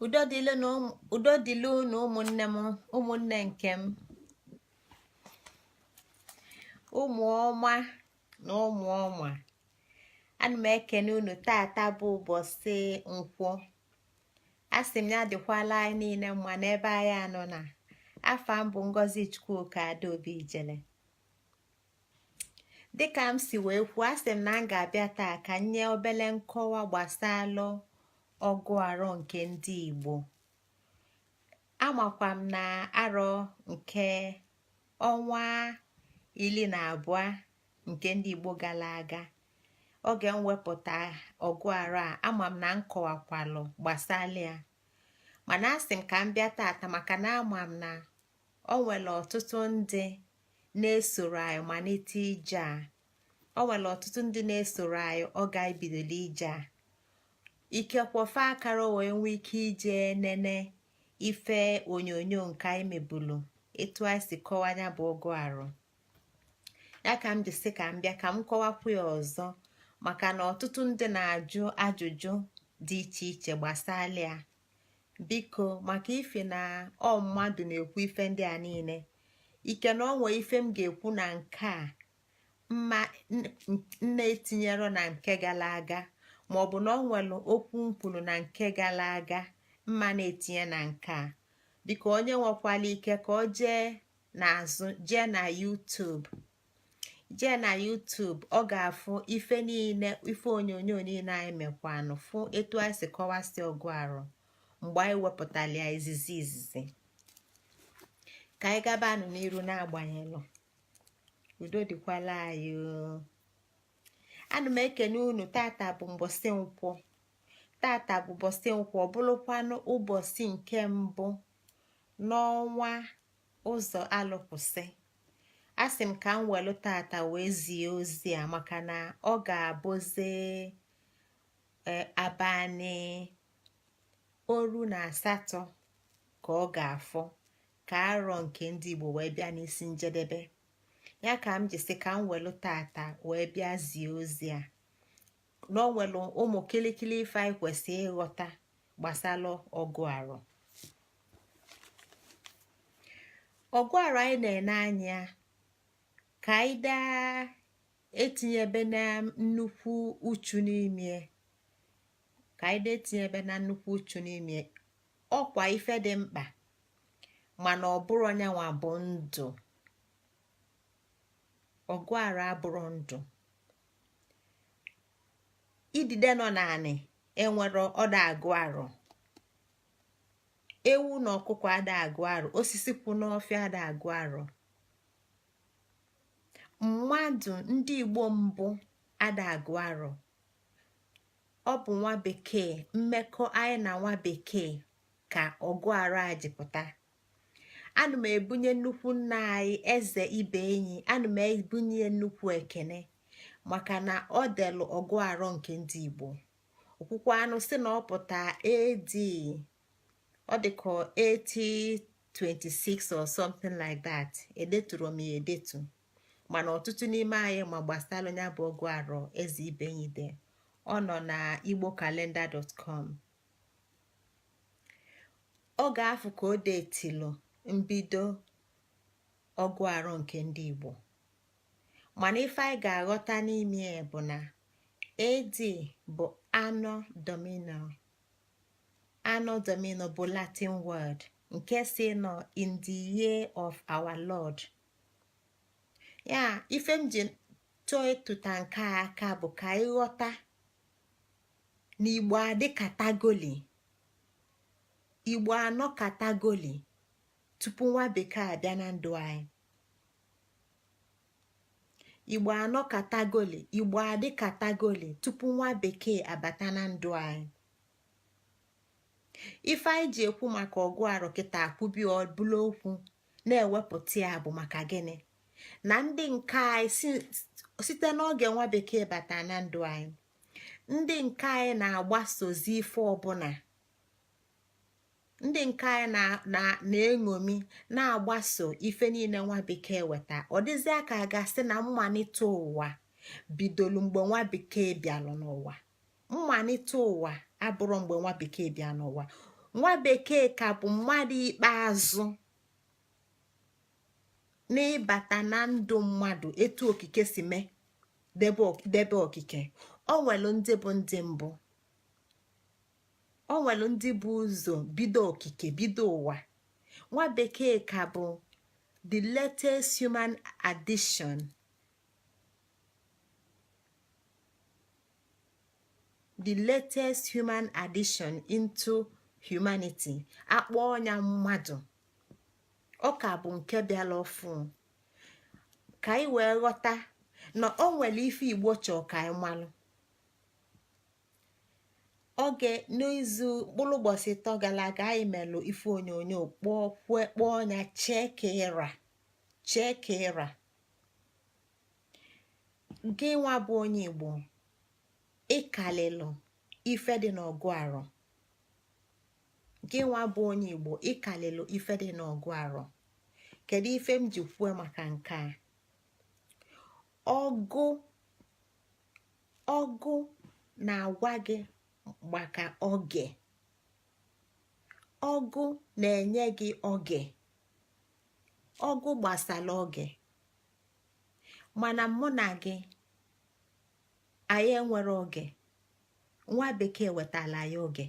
Udo dịlụ unu, ụmụnne m, ụmụnne nke m, ụmụ ọma na ụmụ ọma. Ana m ekene unu. Tata bụ ụbọchị Nkwọ. Asị m ya dịkwala anyị niile mma n'ebe anyị anọ. Na afa m bụ Ngozi Chukwuka Adaobi Ijele. Dịka m si wee kwuo, asị m na m ga-abịa taa ka m nye obele nkọwa gbasalụ ọgụ arọ nke ndị Igbo. Amakwa m na arọ nke ọnwa 12 nke ndị Igbo gara aga, oge m wepụta ọgụ arọ a, ama m na m kọwakwalụ gbasara ya, mana asị m ka m bịa tata maka na ama m na o nwere ọtụtụ ndị na-esoro anyị malite ije a. O nwere ọtụtụ ndị na-esoro anyị oge anyị bidoro ije a, ikekwe fa akara wee nwee ike ije nene ife onyonyo nke anyị mebulu, etu anyị si kọwa anya bụ ọgụ arọ ya. Ka m ji sị ka m bịa ka m kọwakwu ya ọzọ, maka na ọtụtụ ndị na-ajụ ajụjụ dị iche iche gbasara ya. Biko, maka ife na ọ mmadụ na-ekwu ife ndị a niile, ike na ọ nwee ife m ga-ekwu na nke a mma nna etinyero na nke gara aga, maọbụ na ọ nwere okwu m kwuru na nke gara aga mma na-etinye na nke a. Biko, onye nwekwala ike ka ọ jee n'azụ, jee na YouTube, jee na YouTube, ọ ga-afụ ife niile, ife onyonyo niile anyị mekwanụ, fụ etu anyị si kọwasị ọgụ arụ mgbe anyị wepụtara ya izizi izizi. Ka anyị gabanụ n'iru. Na-agbanyelụ, udo dịkwala anyị. Ana m ekene unu. Tata bụ mbọsị Nkwọ. Tata bụ ụbọchị Nkwọ, bụrụkwanụ ụbọchị nke mbụ n'ọnwa ụzọ alụkwụsị. Asị m ka m welụ tata wee zie ozi a, maka na ọ ga-abụzi abalị 18 ka ọ ga-afọ ka arọ nke ndị Igbo wee bịa n'isi njedebe. Ya ka m ji sị ka m welụ tata wee bịa zie ozi a, na ọ nwere ụmụ kilikili ife anyị kwesịrị ịghọta gbasara ọgụ arọ. Ọgụ arọ anyị na-ene anya ka anyị daa etinyebe na nnukwu uchu n'ime, ka anyị daa etinyebe na nnukwu uchu n'ime. Ọkwa ife dị mkpa, mana ọ bụrụ nyanwa bụ ndụ. Ọgụ arọ abụrụ ndụ. Idide nọ naanị enwero ọda agụ arọ. Ewu na ọkụkọ ada agụ arọ. Osisi kwụ n'ọfịa ada agụ arọ. Mmadụ ndị Igbo mbụ ada agụ arọ. Ọ bụ nwa bekee, mmekọ anyị na nwa bekee ka ọgụ arọ a ji pụta. Ana m ebunye nnukwu nna anyị, Eze Ibe Enyi, ana m ebunye nnukwu ekene maka na ọ delụ ọgụ arọ nke ndị Igbo. Okwukwe anụ si na ọ pụta AD, ọ dịka 8026 or something like that. Edeturu m ya edetu, mana ọtụtụ n'ime anyị ma gbasara ya bụ ọgụ arọ Eze Ibe Enyi de. Ọ nọ na igbocalendar.com. Oge afọ ka o detilu mbido ọgụ arọ nke ndị Igbo. Mana ife anyị ga-aghọta n'ime ya bụ na AD bụ Anno Domini. Anno Domini bụ Latin word nke si nọ "in the year of our Lord". Ya ife m ji chọọ ịtụta nke a aka bụ ka anyị ghọta na Igbo adịkatagoli, Igbo anọkatagoli tupu nwa bekee abịa na ndụ anyị. Igbo anọkatagoli, Igbo adịkatagoli tupu nwa bekee abata na ndụ anyị. Ife anyị ji ekwu maka ọgụ arọ kịta akwubi ọbụla okwu na-ewepụta ya bụ maka gịnị? Na ndị nke anyị, site n'oge nwa bekee bata na ndụ anyị, ndị nke anyị na-agbasozi ife ọbụla ndị nke anyị na-eṅomi, na-agbaso ife niile nwa bekee weta. Ọ dịzịa ka a ga-asị na mmalite ụwa bidolu mgbe nwa bekee bịalụ n'ụwa. Mmalite ụwa abụrụ mgbe nwa bekee bịa n'ụwa. Nwa bekee ka bụ mmadụ ikpeazụ n'ịbata na ndụ mmadụ etu okike si mee debe okike. O nwelu ndị bụ ndị mbụ, o nwelu ndị bụ ụzọ bido okike, bido ụwa. Nwa bekee ka bụ the latest human addition, the latest human addition into humanity. Akpọ ọnya mmadụ, ọ ka bụ nke bịala ọfụ. Ka anyị wee ghọta na o nwere ife Igbo chọọ ka anyị malụ. Oge n'izu mkpụrụ ụbọchị 3 gara aga, anyị melụ ife onyonyo kpọọ kwue kpọọ ọnya chee ka ịra, chee ka ịra. Gị nwa bụ onye Igbo, ịkalịlụ ife dị n'ọgụ arọ. Gị nwa bụ onye Igbo, ịkalịlụ ife dị n'ọgụ arọ. Kedu ife m ji kwue maka nke a? Ọgụ ọgụ na-agwa gị maka oge. Ọgụ na-enye gị oge. Ọgụ gbasara oge. Mana mụ na gị, anyị enwere oge. Nwa bekee wetala ya oge.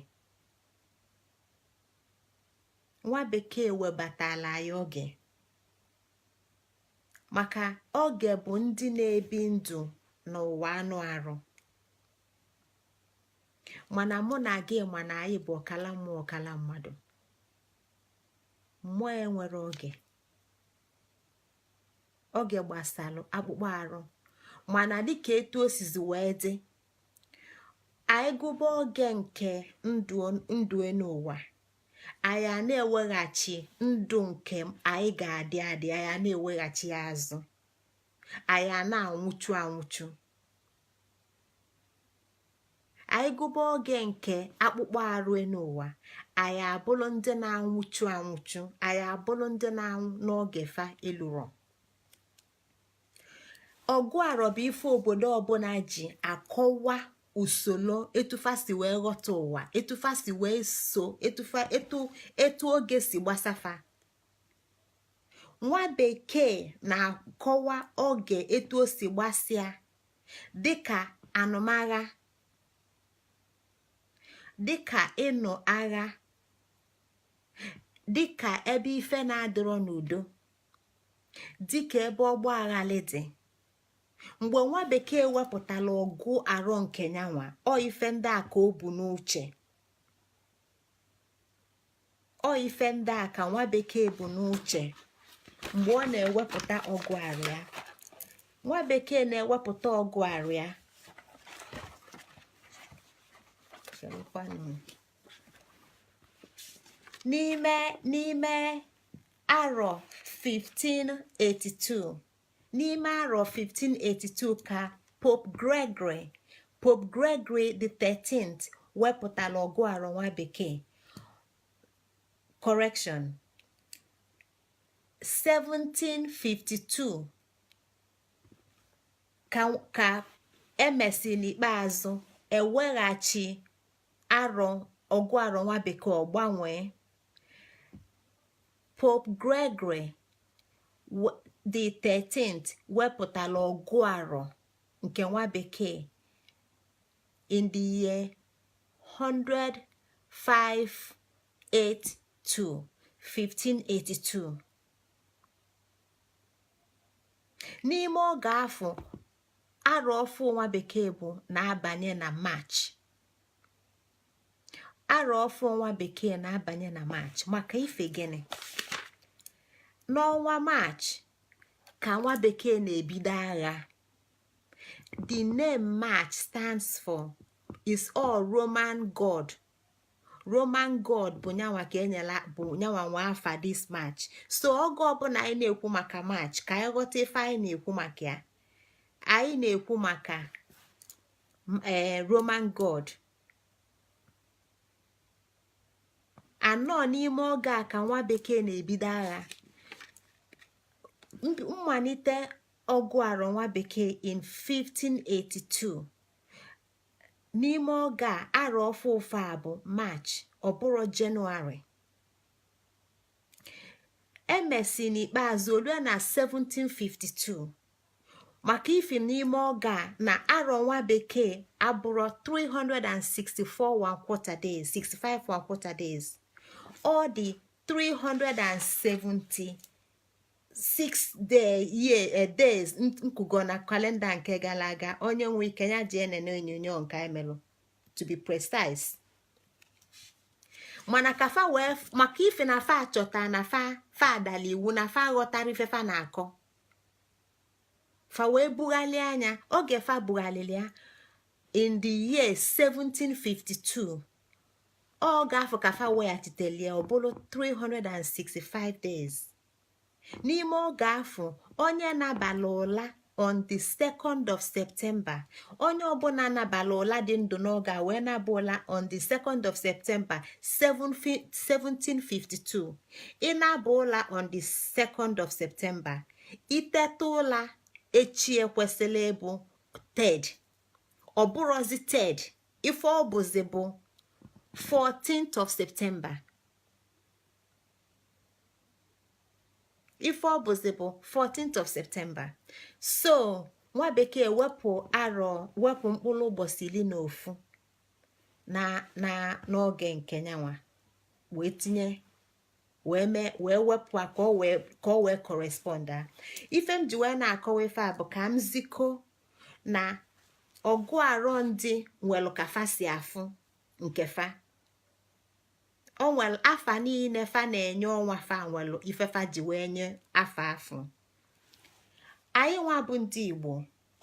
Nwa bekee webatala ya oge, maka oge bụ ndị na-ebi ndụ n'ụwa anụ arụ. Mana mụ na gị, mana anyị bụ ọkala mmụọ, ọkala mmadụ. Mmụọ enwere oge. Oge gbasalụ akpụkpọ arụ. Mana dịka etu o sizi wee dị, anyị gụba oge nke ndụ ndụ n'ụwa anyị, a na-eweghachi ndụ nke anyị ga-adị adị, anyị a na-eweghachi ya azụ, anyị a na-anwụchu anwụchu. Anyị gụba oge nke akpụkpọ arụ n'ụwa, anyị abụrụ ndị na-anwụchu anwụchu, anyị abụrụ ndị na-anwụ n'oge fa eluro. Ọgụ arọ bụ ife obodo ọbụla ji akọwa usoro etufa si wee ghọta ụwa, etufa si wee so etufa, etu etu oge si gbasafa. Nwa bekee na-akọwa oge etu o si gbasịa dịka anụmagha, dịka ịnụ agha, dịka ebe ife na-adịrọ n'udo, dịka ebe ọgba aghali dị. Mgbe nwa bekee wepụtara ọgụ arọ nke nyanwa, ọ ife ndị a ka o bu n'uche. Ọ ife ndị a ka nwa bekee bu n'uche mgbe ọ na-ewepụta ọgụ arọ ya. Nwa bekee na-ewepụta ọgụ arọ ya n'ime arọ 1582. N'ime arọ 1582 ka Pope Gregory the 13th wepụtara ọgụ arọ nwa bekee. Correction, 1752 ka emesi n'ikpeazụ eweghachi arọ ọgụ arọ nwa bekee, ọ gbanwee. Pope Gregory the 13th wepụtara ọgụ arọ nke nwa bekee in the year 1582, 1582. N'ime oge afọ arọ ọfụ nwa bekee bụ na-abanye na March. Arọ ọfụ nwa bekee na-abanye na March. Maka ife gịnị? N'ọnwa March ka nwa bekee na-ebido agha. The name March stands for is all Roman god. Roman god bụ nyanwa ka enyela, bụ nyanwa nwa afa this March. So oge ọbụla anyị na-ekwu maka March, ka anyị ghọta ife anyị na-ekwu maka ya. Anyị na-ekwu maka Roman god. Anọ n'ime oge a ka nwa bekee na-ebido agha. Mmalite ọgụ arọ nwa bekee in 1582. N'ime oge a, arọ ọfụ ụfụ a bụ March, ọ bụrụ Jenụwarị. Emesi n'ikpeazụ olue na 1752, maka ifi n'ime oge a na arọ nwa bekee abụrụ 364 one quarter days, 65 one quarter days, ọ dị 376 day year days nkugo na kalenda nke gara aga. Onye nwe ike ya ji enene onyonyo nke emelụ to be precise. Mana ka fa wee maka ife na fa achọta na fa fa adala iwu na fa ghọtara ife fa na-akọ, fa wee bughalị anya. Oge fa bughalịrị ya in the year 1752, ọ ga-afọ ka fa weghachitelie, ọ bụrụ 365 days. N'ime oge afọ, onye nabala ụla on the 2nd of September, onye ọbụla nabala ụla dị ndụ n'oge a wee naba ụla on the 2nd of September 1752, ịnaba ụla on the 2nd of September, iteta ụla echi ekwesịrị ịbụ 3rd, ọ bụrụzi 3rd, ife ọ bụzi bụ 14th of September. Ife ọ bụzi bụ 14th of September. So nwa bekee wepụ arọ, wepụ mkpụrụ ụbọchị 11 na n'oge nke nyanwa, wee tinye, wee mee, wee wepụ a ka ọ wee correspond. A ife m ji wee na-akọwa ife a bụ ka m ziko na ọgụ arọ ndị nwelu ka fa si afụ nke fa. O nwere afa niile fa na-enye ọnwa, fa nwelu ife fa ji wee nye afa afụ. Anyị nwa bụ ndị Igbo,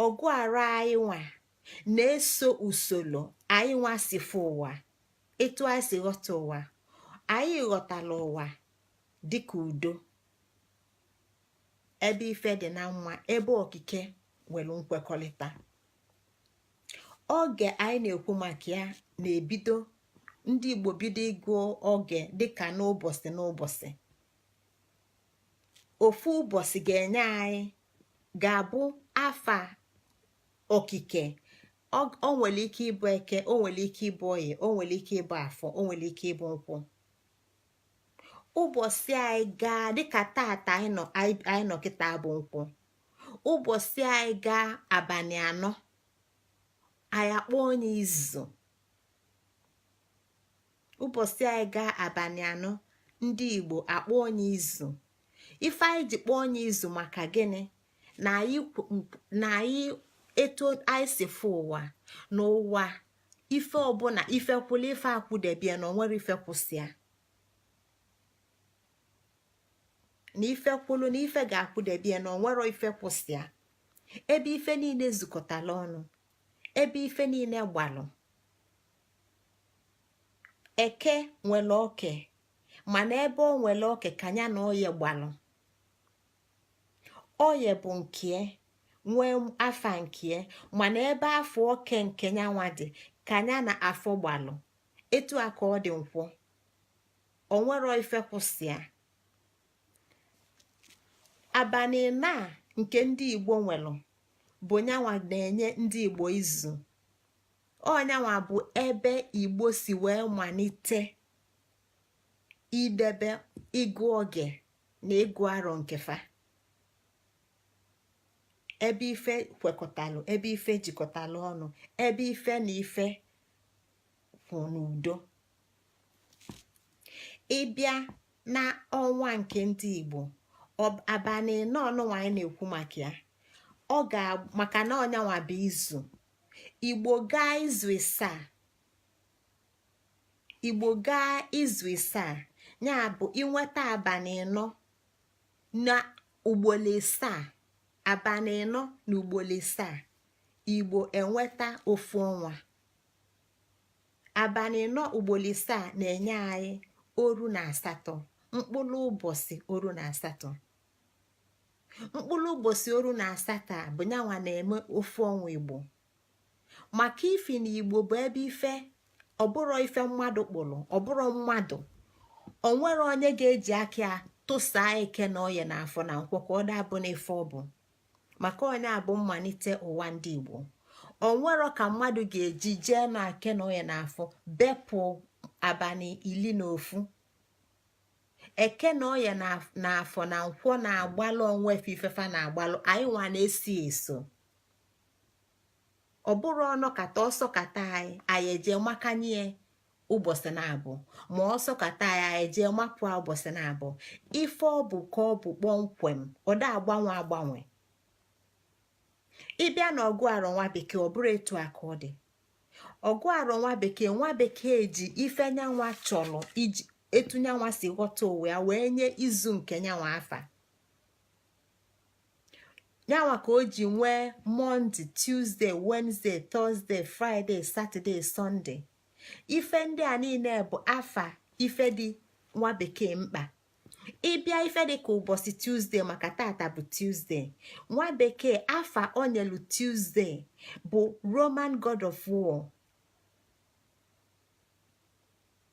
ọgụ arụ anyị nwa na-eso usoro anyị nwa si fụ ụwa, etu anyị si ghọta ụwa. Anyị ghọtara ụwa dịka udo, ebe ife dị na mma, ebe okike nwere nkwekọrịta. Oge anyị na-ekwu maka ya na-ebido, ndị Igbo bido ịgụ oge dịka n'ụbọchị n'ụbọchị. Ofu ụbọchị ga-enye anyị, ga-abụ afa okike. O nwere ike ịbụ Eke, o nwere ike ịbụ Oye, o nwere ike ịbụ Afọ, o nwere ike ịbụ Nkwụ. Ụbọchị anyị gaa dịka tata anyị nọ kịta bụ Nkwụ. Ụbọchị anyị gaa abalị 4, anyị akpọ onye izu. Ụbọchị anyị gaa abalị 4, ndị Igbo akpọ onye izu. Ife anyị ji kpọọ onye izu maka gịnị? Na anyị, etu anyị si fụ ụwa n'ụwa, ife ọbụla ife kwụla, ife akwụdebie na onwere ife kwụsịa, na ife kwụlụ na ife ga-akwụdebie na onwere ife kwụsịa. Ebe ife niile zukọtala ọnụ, ebe ife niile gbalụ. Eke nwere oke, mana ebe o nwere oke ka ya na Oye gbalụ. Oye bụ nke nwee afa nke, mana ebe afọ oke nke nyanwa dị ka ya na Afọ gbalụ. Etu a ka ọ dị Nkwọ, onwero ife kwụsịa. Abalị na nke ndị Igbo nwelụ bụ nyanwa na-enye ndị Igbo izu. Ọnyanwa bụ ebe Igbo si wee malite idebe ịgụ oge na ịgụ arọ nke fa, ebe ife kwekọtalụ, ebe ife jikọtalụ ọnụ, ebe ife na ife kwụ n'udo. Ịbịa na ọnwa nke ndị Igbo, abalị 40 ọnụnwa anyị na-ekwu maka ya, ọ ga maka na ọnyanwa bụ izu Igbo gaa izu 7. Igbo gaa izu 7, ya bụ inweta abalị 40 na ugboro 7. Abalị 40 na ugboro 7, Igbo enweta ofu ọnwa. Abalị 40 ugboro 7 na-enye anyị 38, mkpụrụ ụbọchị 38. Mkpụrụ ụbọchị 38 a bụ nyanwa na-eme ofu ọnwa Igbo. Maka ifi na Igbo bụ ebe ife ọbụrụ ife mmadụ kpụrụ, ọbụrụ mmadụ, onwere onye ga-eji aka ya tụsaa Eke na Oye na Afọ na Nkwọ ka ọ dabụ n'ife ọ bụ. Maka onye a bụ mmalite ụwa ndị Igbo. Onwero ka mmadụ ga-eji jee na Eke na Oye na Afọ bepụ abalị 11. Eke na Oye na Afọ na Nkwọ na-agbalụ onwe ifefa na-agbalụ. Anyị nwa na-esi eso. Ọ bụrụ ọnọkata ọsọkata anyị, anyị eje makanye ụbọchị na-abụ, ma ọsọkata anyị, anyị eje mapụ ụbọchị na-abụ. Ife ọ bụ ka ọ bụ kpọmkwem, ọ da agbanwe agbanwe. Ịbịa na ọgụ arọ nwa bekee, ọ bụrụ etu a ka ọ dị. Ọgụ arọ nwa bekee, nwa bekee ji ife nyanwa chọrọ iji etu nyanwa si ghọta ụwa ya wee nye izu nke nyanwa afa nyanwa ka o ji nwee Monday, Tuesday, Wednesday, Thursday, Friday, Saturday, Sunday. Ife ndị a niile bụ afa ife dị nwa bekee mkpa. Ịbịa ife dị ka ụbọchị Tuesday, maka tata bụ Tuesday, nwa bekee afa onyelu Tuesday bụ Roman god of war.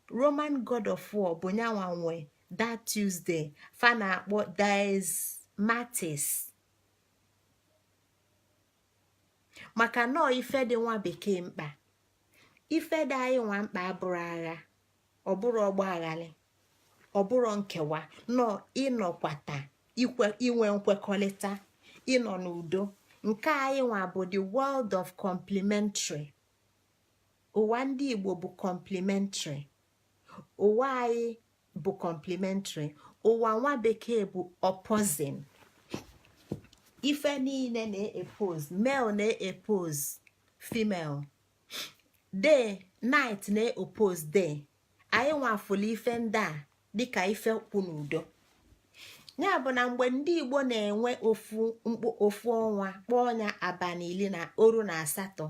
Roman god of war bụ nyanwa nwe that Tuesday, fa na-akpọ Dies Martis, maka nọọ ife dị nwa bekee mkpa. Ife dị anyị nwa mkpa abụrụ agha, ọ bụrụ ọgba aghalị, ọ bụrụ nkewa, nọ ịnọkwata inwe nkwekọrịta, ịnọ n'udo. Nke anyị nwa bụ the world of complementary. Ụwa ndị Igbo bụ complementary. Ụwa anyị bụ complementary. Ụwa nwa bekee bụ opposing. Ife niile na-oppose. Male na-oppose female, day night na-oppose day. Anyị nwafụlụ ife ndị a dịka ife kwụ n'udo. Ya bụ na mgbe ndị Igbo na-enwe ofu mkpu ofu ọnwa, kpọọ ya abalị 18.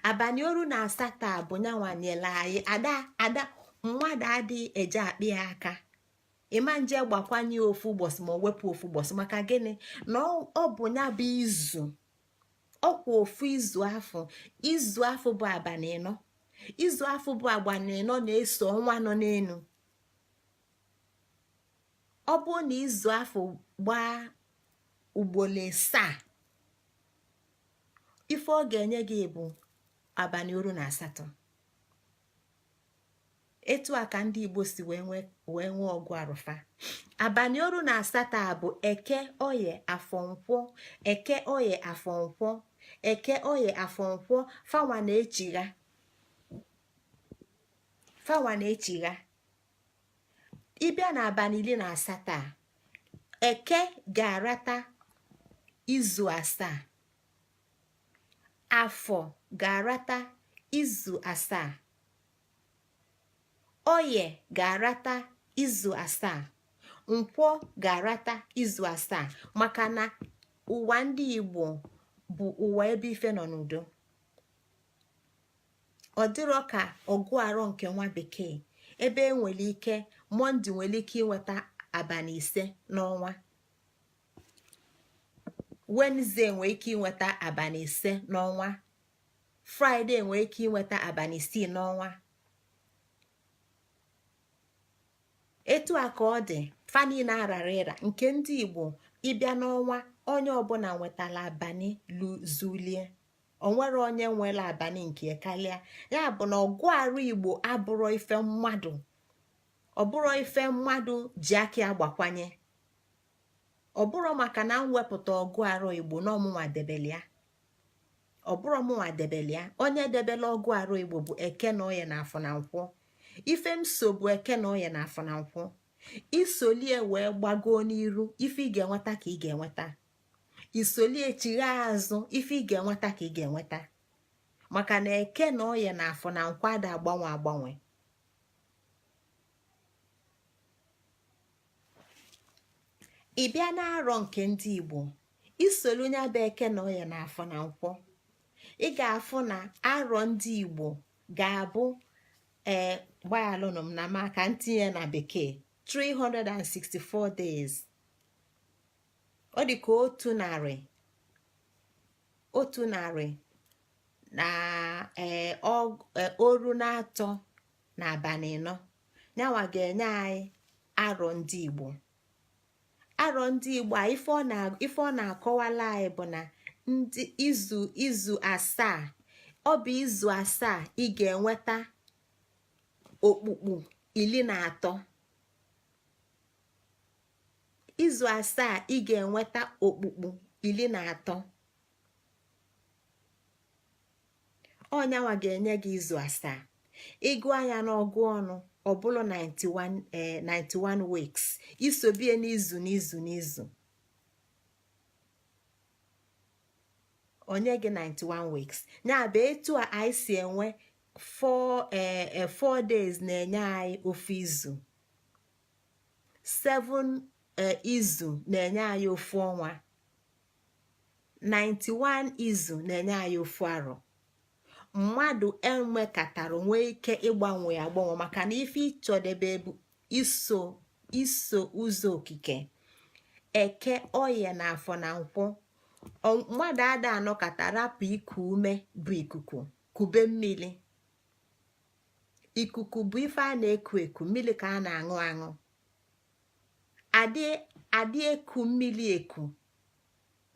Abalị 18 a bụ nyanwa nyere anyị ada ada. Mmadụ adịghị eje akpị ya aka ịma nje gbakwanye ofu ụbọchị ma o wepụ ofu ụbọchị. Maka gịnị? Na ọ bụ ya bụ izu ọkwa ofu izu afọ. Izu afọ bụ abalị 40. Izu afọ bụ abalị 40 na-eso ọnwa nọ n'elu. Ọ bụrụ na izu afọ gbaa ugboro asaa, ife ọ ga-enye gị bụ abalị 18. Etu a ka ndị Igbo si wee nwee ọgụ arụfa. Abalị 18 a bụ Eke, Oye, Afọ, Nkwọ. Eke, Oye, Afọ, Nkwọ. Eke, Oye, Afọ, Nkwọ, fanwa na-echigha, fanwa na-echigha. Ịbịa n'abalị 18 a, Eke ga-arata izu 7, Afọ ga-arata izu 7, Oye ga-arata izu 7, Nkwọ ga-arata izu 7. Maka na ụwa ndị Igbo bụ ụwa ebe ife nọ n'udo. Ọ dịrọ ka ọgụ arọ nke nwa bekee, ebe e nwere ike Monday nwere ike inweta abalị 5 n'ọnwa, Wednesday nwere ike inweta abalị 5 n'ọnwa, Friday nwere ike inweta abalị 6 n'ọnwa. Etu a ka ọ dị fa niile arara ịra. Nke ndị Igbo, ịbịa n'ọnwa, onye ọbụla nwetala abalị zulie. Onwere onye nwere abalị nke karịa ya. Bụ na ọgụ arụ Igbo abụrụ ife mmadụ, ọ bụrụ ife mmadụ ji aka ya gbakwanye. Ọ bụrụ maka na mwepụta ọgụ arụ Igbo na ọmụnwa debelia, ọ bụrụ ọmụnwa debelia. Onye debela ọgụ arụ Igbo bụ Eke na Oye na Afọ na Nkwọ. Ife m so bụ Eke na Oye na Afọ na Nkwọ. Isolie wee gbagoo n'iru, ife ị ga-enweta ka ị ga-enweta. Isolie chigha azụ, ife ị ga-enweta ka ị ga-enweta. Maka na Eke na Oye na Afọ na Nkwọ ada agbanwe agbanwe. Ị bịa n'arọ nke ndị Igbo, isolu nya bụ Eke na Oye na Afọ na Nkwọ, ị ga-afụ na arọ ndị Igbo ga-abụ, ee, gbaghalụnụ m na maka ntinye na bekee, 364 days. Ọ dị ka 103 na abalị 4. Nyanwa ga-enye anyị arọ ndị Igbo. Arọ ndị Igbo a, ife ọ na-akọwala anyị bụ na ndị izu 7 Ọ bụ izu 7 ị ga-enweta okpukpu 13. Izu 7 ị ga-enweta okpukpu 13. Ọ nyanwa ga-enye gị izu 7. Ị gụọ ya n'ọgụ ọnụ, ọ bụrụ 91, 91 weeks. I sobie n'izu n'izu n'izu, o nye gị 91 weeks. Ya bụ etu a anyị si enwe 4 days na-enye anyị ofu izu, 7 izu na-enye anyị ofu ọnwa, 91 izu na-enye anyị ofu arọ. Mmadụ enwekatara nwee ike ịgbanwe agbanwe, maka na ife ịchọdebe bụ iso iso ụzọ okike. Eke, oye na afọ na nkwọ. Mmadụ ada anọkata rapụ iku ume bụ ikuku, kube mmiri. Ikuku bụ ife a na-eku eku, mmiri ka a na-aṅụ aṅụ. Adị eku mmiri eku,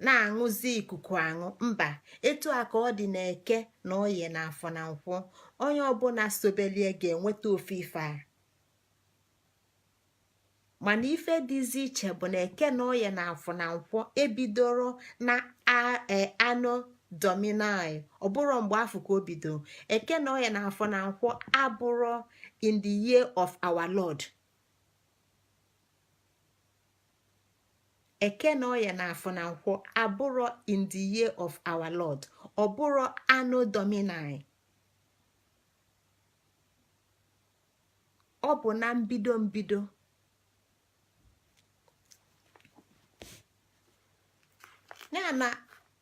na-aṅụzi ikuku aṅụ, mba. Etu a ka ọ dị na eke na oye na afọ na nkwọ. Onye ọbụla sobelie ga-enweta ofu ife a, mana ife dịzi iche bụ na eke na oye na afọ na nkwọ ebidoro na anno domini. Ọ bụrụ mgbe afọ ka o bido. Eke na oye na afọ na nkwọ abụrụ in the year of our Lord. Eke na oye na afọ na nkwọ abụrụ in the year of our Lord, ọ bụrụ anno domini. Ọ bụ na mbido mbido. Ya na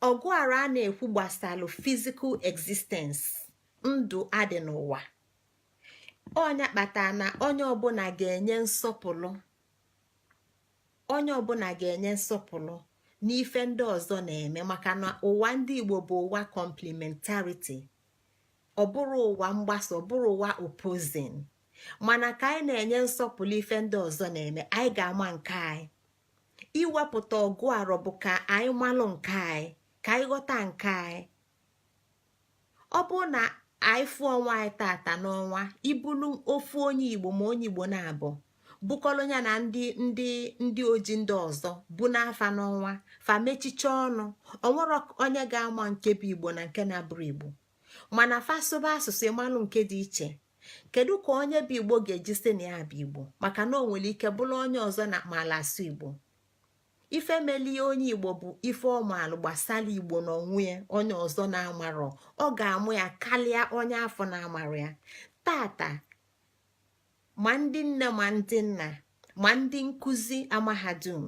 ọgụ arọ a na-ekwu gbasalụ physical existence, ndụ adị n'ụwa. Ọ nya kpatara na onye ọbụla ga-enye nsọpụrụ, onye ọbụla ga-enye nsọpụrụ n'ife ndị ọzọ na-eme, maka na ụwa ndị Igbo bụ ụwa complementarity. Ọ bụrụ ụwa mgbasa, ọ bụrụ ụwa opposing. Mana ka anyị na-enye nsọpụrụ ife ndị ọzọ na-eme, anyị ga-ama nke anyị. Iwepụta ọgụ arọ bụ ka anyị malụ nke anyị, ka anyị ghọta nke anyị. Ọ bụrụ na anyị fụ onwe anyị tata n'ọnwa, ibulu ofu onye Igbo ma onye Igbo na-abụ bukọrọ ya na ndị ndị ndị oji ndị ọzọ bụ n'afa n'ọnwa, fa mechicha ọnụ, onwere onye ga-ama nke bụ Igbo na nke na-abụrụ Igbo. Mana fa sụba asụsụ, ịmalụ nke dị iche. Kedu ka onye bụ Igbo ga-eji sị na ya bụ Igbo, maka na o nwere ike bụrụ onye ọzọ na mala asụ Igbo? Ife melie onye Igbo bụ ife ọmalụ gbasara Igbo na onwe ya, onye ọzọ na-amarọ, ọ ga-amụ ya karịa onye afọ na-amara ya. Tata, ma ndị nne ma ndị nna ma ndị nkụzi amahadum,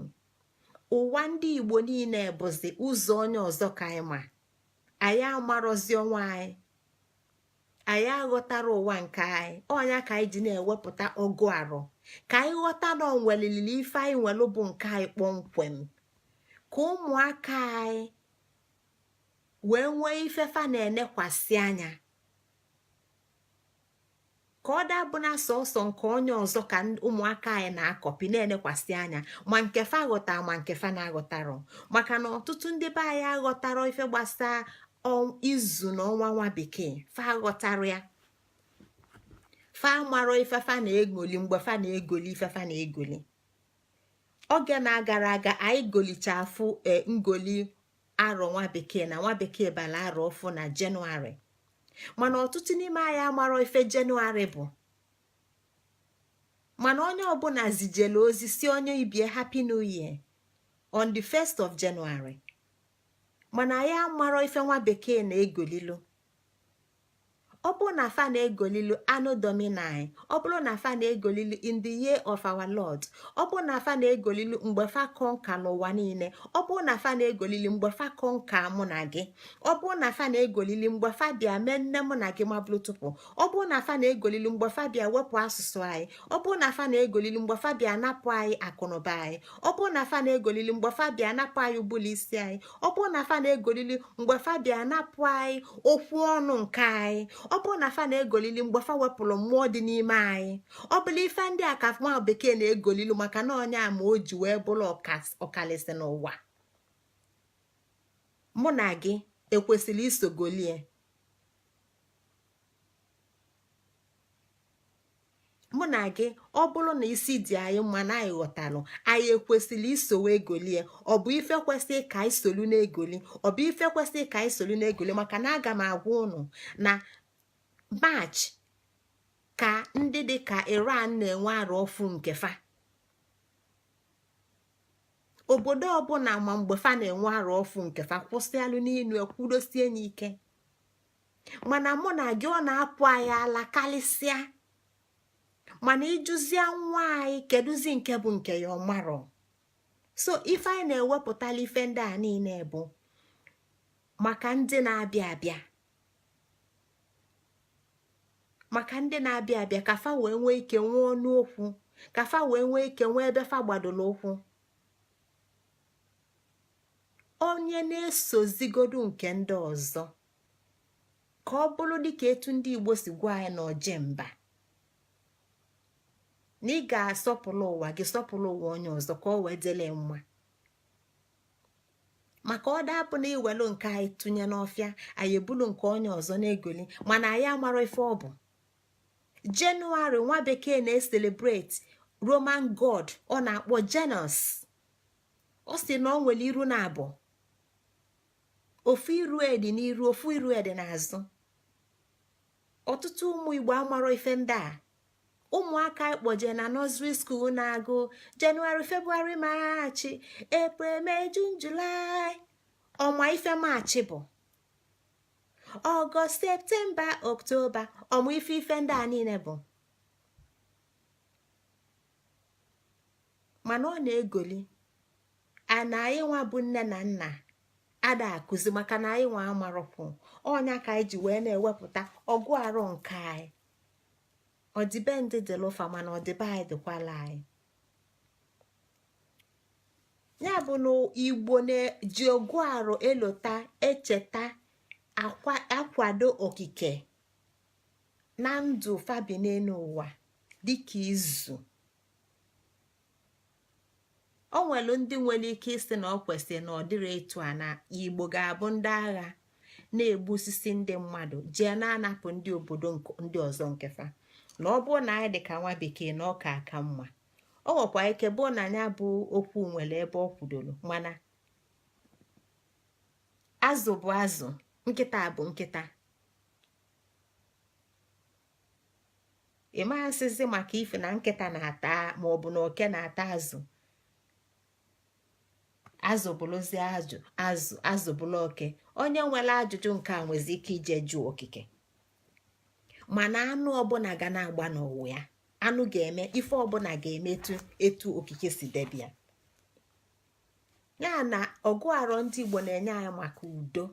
ụwa ndị Igbo niile bụzi ụzọ onye ọzọ ka anyị ma. Anyị amarọzi onwe anyị, anyị aghọtara ụwa nke anyị. Ọ nya ka anyị ji na-ewepụta ọgụ arọ, ka anyị ghọta na onwelilili ife anyị nwere bụ nke anyị kpọmkwem, ka ụmụaka anyị wee nwee ife fa na-enekwasị anya, ka ọ dabụ na sọsọ nke onye ọzọ ka ụmụaka anyị na-akọpi, na-enekwasị anya, ma nke fa ghọtara ma nke fa na-aghọtarọ. Maka na ọtụtụ ndị be anyị aghọtarọ ife gbasaa izu na ọnwa nwa bekee. Fa aghọtara ya, fa amarọ ife fa na-egoli mgbe fa na-egoli ife fa na-egoli. Oge na-agara aga, anyị golicha afụ ngoli arọ nwa bekee na nwa bekee bala arọ ọfụ na Jenụwarị, mana ọtụtụ n'ime anyị amarọ ife Jenụwarị bụ. Mana onye ọbụla zijelu ozi si onye ibie happy new year on the 1st of January, mana anyị amarọ ife nwa bekee na-egolilu. Ọ bụrụ na fa na-egolilu anno domini, ọ bụrụ na fa na-egolilu in the year of our Lord, ọ bụrụ na fa na-egolilu mgbe fa conquer n'ụwa niile, ọ bụrụ na fa na-egolili mgbe fa conquer mụ na gị, ọ bụrụ na fa na-egolili mgbe fa bịa mee nne mụ na gị mabụrụ tupu, ọ bụrụ na fa na-egolili mgbe fa bịa wepụ asụsụ anyị, ọ bụrụ na fa na-egolili mgbe fa bịa napụ anyị akụnụba anyị, ọ bụrụ na fa na-egolili mgbe fa bịa napụ anyị ụbụlụ isi anyị, ọ bụrụ na fa na-egolili mgbe fa bịa napụ anyị okwu ọnụ nke anyị, ọ bụrụ na fa na-egolili mgbe fa wepụrụ mmụọ dị n'ime anyị, ọ bụla ife ndị a ka nwa bekee na-egolilu, maka na onye a ma o ji wee bụrụ ọkalịsị n'ụwa. Mụ na gị ekwesịrị iso golie. Mụ na gị, ọ bụrụ na isi dị anyị mma na anyị ghọtalụ, anyị ekwesịrị isowe egolie. Ọ bụ ife kwesịrị ka anyị solu na-egoli, ọ bụ ife kwesịrị ka anyị solu na-egoli, maka na aga m agwa ụnụ na March ka ndị dị ka Iran na-enwe arọ ọfụ nke fa. Obodo ọbụla ma mgbe fa na-enwe arọ ọfụ nke fa, kwụsịalụ n'inu ekwudosie ya ike. Mana mụ na gị, ọ na-apụ anyị ala karịsịa. Mana ịjụzie nwa anyị kedụzi nke bụ nke ya, ọmarọ. So ife anyị na-ewepụtala ife ndị a niile bụ maka ndị na-abịa abịa, maka ndị na-abịa abịa, ka fa wee nwee ike nwee ọnụ okwu, ka fa wee nwee ike nwee ebe fa gbadoro ụkwụ. Onye na-esozigodu nke ndị ọzọ, ka ọ bụrụ dịka etu ndị Igbo si gwa anyị na oje mba, na ị ga-asọpụrụ ụwa gị, sọpụrụ ụwa onye ọzọ, ka ọ wee dịrị mma. Maka ọ dapụ na iwelu nke anyị tụnye n'ọfịa, anyị ebulu nke onye ọzọ na-egoli, mana anyị amara ife ọ bụ. Jenụwarị, nwa bekee na-ecelebrate Roman god ọ na-akpọ Janus. Ọ sị na ọ nwere iru na abụọ, ofu iru edi n'iru, ofu iru edi n'azụ. Ọtụtụ ụmụ Igbo amarọ ife ndị a. Ụmụaka ịkpọje na nursery school na-agụ Jenụwarị, Febụwarị, Maachị, April, May, June, July, ọma ife Maachị bụ, Ọgọst, Septemba, Ọktoba, ọma ife ife ndị a niile bụ. Mana ọ na-egoli ana anyị nwa bụ nne na nna ada akụzi, maka na anyị nwa amarọkwụ ọnya ka anyị ji wee na-ewepụta ọgụ arụ nke anyị. Ọdịbendị dịlụfa, mana ọdịbe anyị dịkwala anyị. Ya bụ na Igbo na-ji ọgụ arụ elota, echeta, akwado okike na ndụ fabi n'elu ụwa dịka izu. O nwere ndị nwere ike ịsị na ọ kwesịrị na ọ dịrị etu a, na Igbo ga-abụ ndị agha na-egbusisi ndị mmadụ, jee na-anapụ ndị obodo ndị ọzọ nkefa, na ọ bụrụ na anyị dị ka nwa bekee na ọ ka aka mma. O nwekwa ike bụ na ya bụ okwu nwere ebe ọ kwudoro, mana azụ bụ azụ, nkịta bụ nkịta. Ị masịzi maka ife na nkịta na-ata maọbụ na oke na-ata azụ, azụ bụrụzie azụ, azụ azụ bụrụ oke. Onye nwere ajụjụ nke a nwezi ike ije jụọ okike. Mana anụ ọbụla ga na-agba n'ụwa ya, anụ ga-eme ife ọbụla ga-eme etu okike si debe ya. Ya na ọgụ arọ ndị Igbo na-enye anyị maka udo,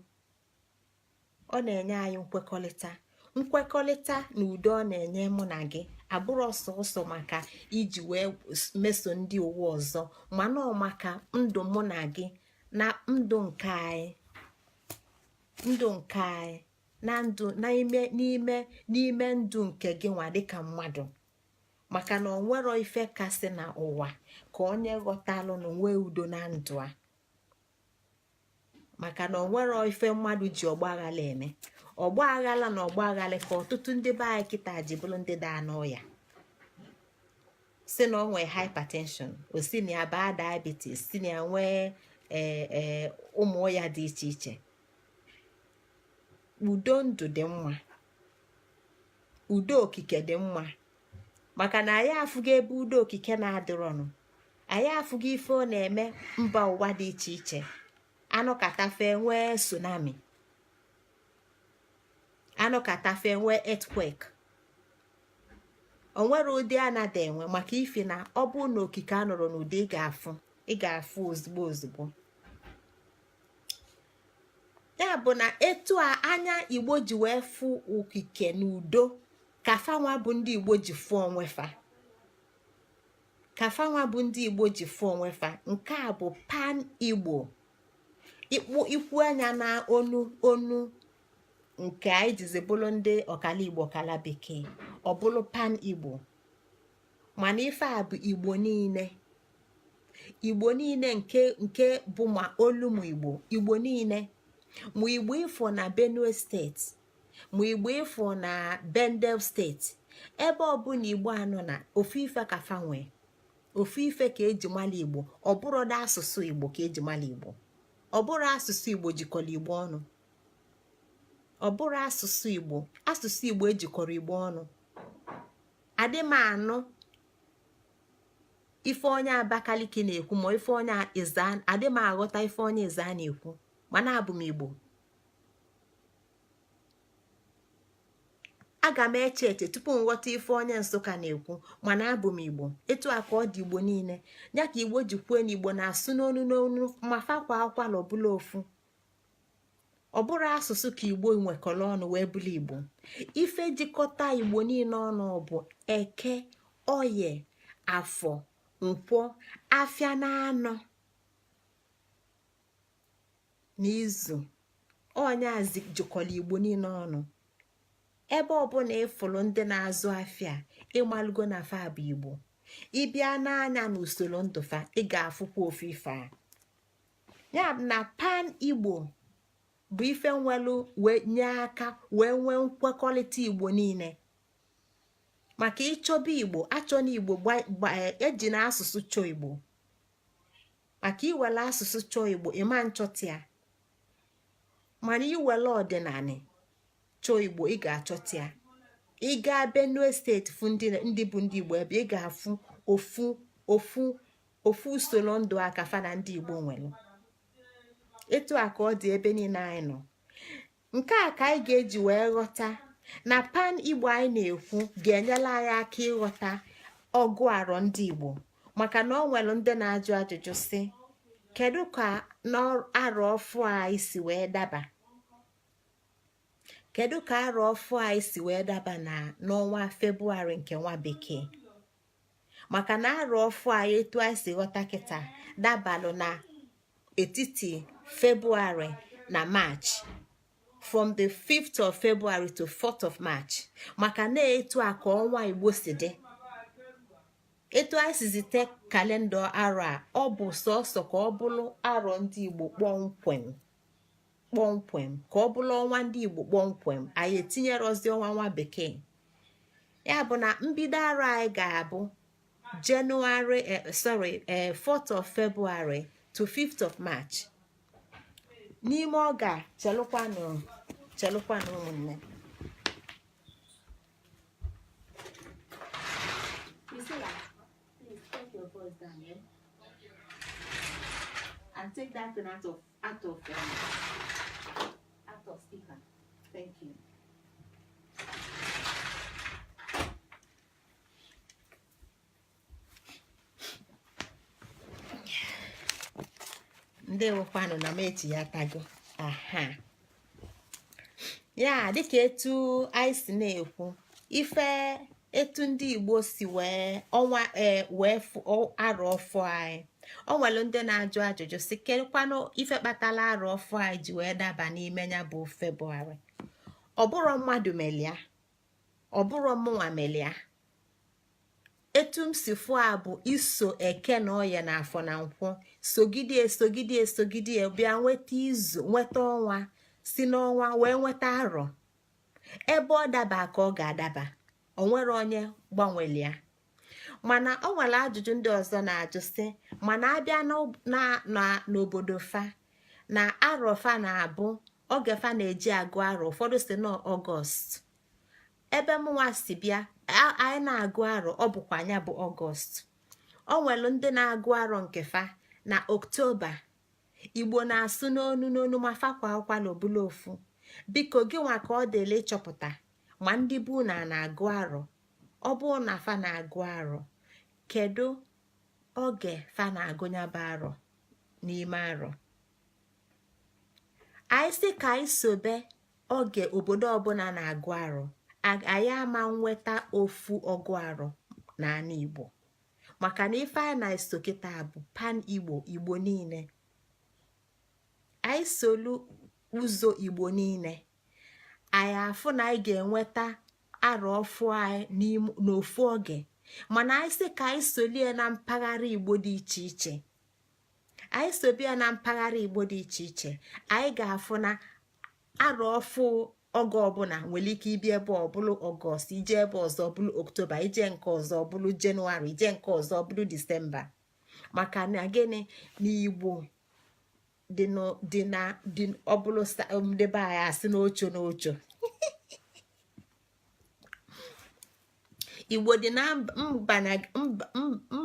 ọ na-enye anyị nkwekọrịta, nkwekọrịta na udo. Ọ na-enye mụ na gị abụrụ ọsọsọ maka iji wee meso ndị ụwa ọzọ, mana ọ maka ndụ mụ na gị na ndụ nke anyị, ndụ nke anyị na ndụ n'ime n'ime n'ime ndụ nke gị nwa dịka mmadụ. Maka na ọ nwero ife kasị na ụwa ka onye ghọtalụ na nwee udo na ndụ a, maka na ọ nwero ife mmadụ ji ọgba aghala eme. Ọgba aghala na ọgba aghala ka ọtụtụ ndị be anyị kịta ji bụrụ ndị daa n'ọya, si na ọ nwee hypertension, o si na ya baa diabetes, si na ya nwee ee ụmụ ọya dị iche iche. Udo ndụ dị mma, udo okike dị mma, maka na anyị afụgo ebe udo okike na-adịrọnụ. Anyị afụgo ife ọ na-eme mba ụwa dị iche iche. Anụkatafe nwee tsunami, anụkatafe nwee earthquake, o nwere ụdị anada enwe, maka ife na ọ bụrụ na okike a nọrọ n'ụdị, ị ga-afụ, ị ga-afụ ozugbo ozugbo. Ya bụ na etu a anya Igbo ji wee fụ okike na udo, ka fanwa bụ ndị Igbo ji fụ onwe fa, ka fanwa bụ ndị Igbo ji fụ onwe fa. Nke a bụ pan Igbo. Ikpu ikwu anya na onu onu nke anyị jizi bụrụ ndị ọkala Igbo, ọkala bekee, ọ bụrụ pan Igbo. Mana ife a bụ Igbo niile, Igbo niile nke nke bụ ma olu ma Igbo, Igbo niile, ma Igbo ifo na Benue Steeti, ma Igbo ifo na Bendel Steeti, Ebe ọbụla Igbo anọ na ofu ife ka fa nwee, ofu ife ka eji mala Igbo. Ọ bụrọdụ asụsụ Igbo ka eji mala Igbo, ọ bụrụ asụsụ Igbo jikọrọ Igbo ọnụ, ọ bụrụ asụsụ Igbo, asụsụ Igbo ejikọrọ Igbo ọnụ. Adị m anụ ife onye Abakaliki na-ekwu ma ife onye Ịza, adị m aghọta ife onye Ịza na-ekwu, mana abụ m Igbo. Aga m eche eche tupu m ghọta ife onye Nsụka na-ekwu, mana abụ m Igbo. Etu a ka ọ dị Igbo niile. Ya ka Igbo ji kwue na Igbo na-asụ n'onu n'onu ma fa kwa akwala ọ bụlụ ofu. Ọ bụrụ asụsụ ka Igbo nwekọrọ ọnụ wee bụrụ Igbo. Ife jikọta Igbo niile ọnụ bụ Eke, Oye, Afọ, Nkwọ, afịa na anọ n'izu. Ọ nya jikọrọ Igbo niile ọnụ. Ebe ọbụla ịfụrụ ndị na-azụ afịa, ịmalụgo na fa bụ Igbo. Ịbịa n'anya n'usoro ndụ fa, ị ga-afụkwa ofu ife a. Ya bụ na pan Igbo bụ ife nwelu wee nye aka wee nwee nkwekọrịta Igbo niile. Maka ịchọba Igbo, achọ na Igbo eji na asụsụ chọọ Igbo. Maka iwere asụsụ chọọ Igbo, ịma nchọta ya. Mana iwere ọdịnanị chọọ Igbo, ị ga-achọta ya. Ị gaa Benue steeti fụ ndị bụ ndị Igbo ebe ị ga-afụ ofu ofu ofu usoro ndụ aka fa na ndị Igbo nwere. Etu a ka ọ dị ebe niile anyị nọ. Nke a ka anyị ga-eji wee ghọta na pan Igbo anyị na-ekwu ga-enyere anyị aka ịghọta ọgụ arọ ndị Igbo. Maka na ọ nwere ndị na-ajụ ajụjụ sị, kedu ka n'arọ ọfụ anyị si wee daba? Kedu ka arọ ọfụ anyị si wee daba na n'ọnwa Febụwarị nke nwa bekee? Maka na arọ ọfụ anyị, etu anyị si ghọta kịta, dabalụ na etiti Febụwarị na March, from the 5th of February to 4th of March. Maka na etu a ka ọnwa Igbo si dị, etu anyị si zite kalenda arọ a, ọ bụ sọsọ ka ọ bụrụ arọ ndị Igbo kpọmkwem kpọmkwem, ka ọ bụrụ ọnwa ndị Igbo kpọmkwem. Anyị etinyerọzi ọnwa nwa bekee. Ya bụ na mbido arọ anyị ga-abụ January, sorry, 4th of February to 5th of March. N'ime oge a, chelụkwanụ, chelụkwanụ ụmụnne. Priscilla, please take your voice down, yeah? And take that thing out of speaker. Thank you. Ndewokwanụ na m echiyatago. Aha ya dịka etu anyị si na-ekwu, ife etu ndị Igbo si wee ọnwa e wee arọ ọfụ anyị. O nwere ndị na-ajụ ajụjụ sị, kedụkwanụ ife kpatara arọ ọfụ anyị ji wee daba n'ime ya bụ Febụwarị? Ọ bụrụ mmadụ melia, ọ bụrụ mụnwa melia. Etu m si fụ a bụ iso Eke na Oye na Afọ na Nkwọ, sogide esogide esogide bịa nweta izu, nweta ọnwa, si n'ọnwa wee nweta arọ. Ebe ọ daba ka ọ ga-adaba, o nwere onye gbanwere ya. Mana o nwere ajụjụ ndị ọzọ na-ajụ sị, mana abịa n'obodo fa na arọ fa na-abụ oge fa na-eji agụ arọ, ụfọdụ si na Ọgọst. Ebe mụnwa si bịa, anyị na-agụ arọ, ọ bụkwa anya bụ Ọgọst. O nwere ndị na-agụ arọ nke fa na Oktoba. Igbo na-asụ n'onu n'onu ma fa kwa akwala ọ bụlụ ofu. Biko, gị nwa ka ọ dịla ịchọpụta ma ndị bụ na na-agụ arọ. Ọ bụ na fa na-agụ arọ, kedu oge fa na-agụnyaba arọ n'ime arọ? Anyị sị ka anyị sobe oge obodo ọbụla na-agụ arọ, anyị ama nweta ofu ọgụ arọ n'ala Igbo. Maka na ife anyị na-eso kịta bụ pan Igbo, Igbo niile. Anyị solu ụzọ Igbo niile, anyị afụ na anyị ga-enweta arọ ọfụ anyị n'ofu oge. Mana anyị sị ka anyị solie na mpaghara Igbo dị iche iche, anyị sobe ya na mpaghara Igbo dị iche iche, anyị ga-afụ na arọ ọfụ Oge ọbụla nwere ike ịbịa ebe ọbụlụ Ọgọst, ije ebe ọzọ ọbụlụ Oktoba, ije nke ọzọ ọbụlụ Jenụwarị, ije nke ọzọ ọbụlụ Disemba. Maka na gịnị? Na Igbo dị na dị ọbụlụ ndị be anyị asị n'ocho n'ocho. Igbo dị na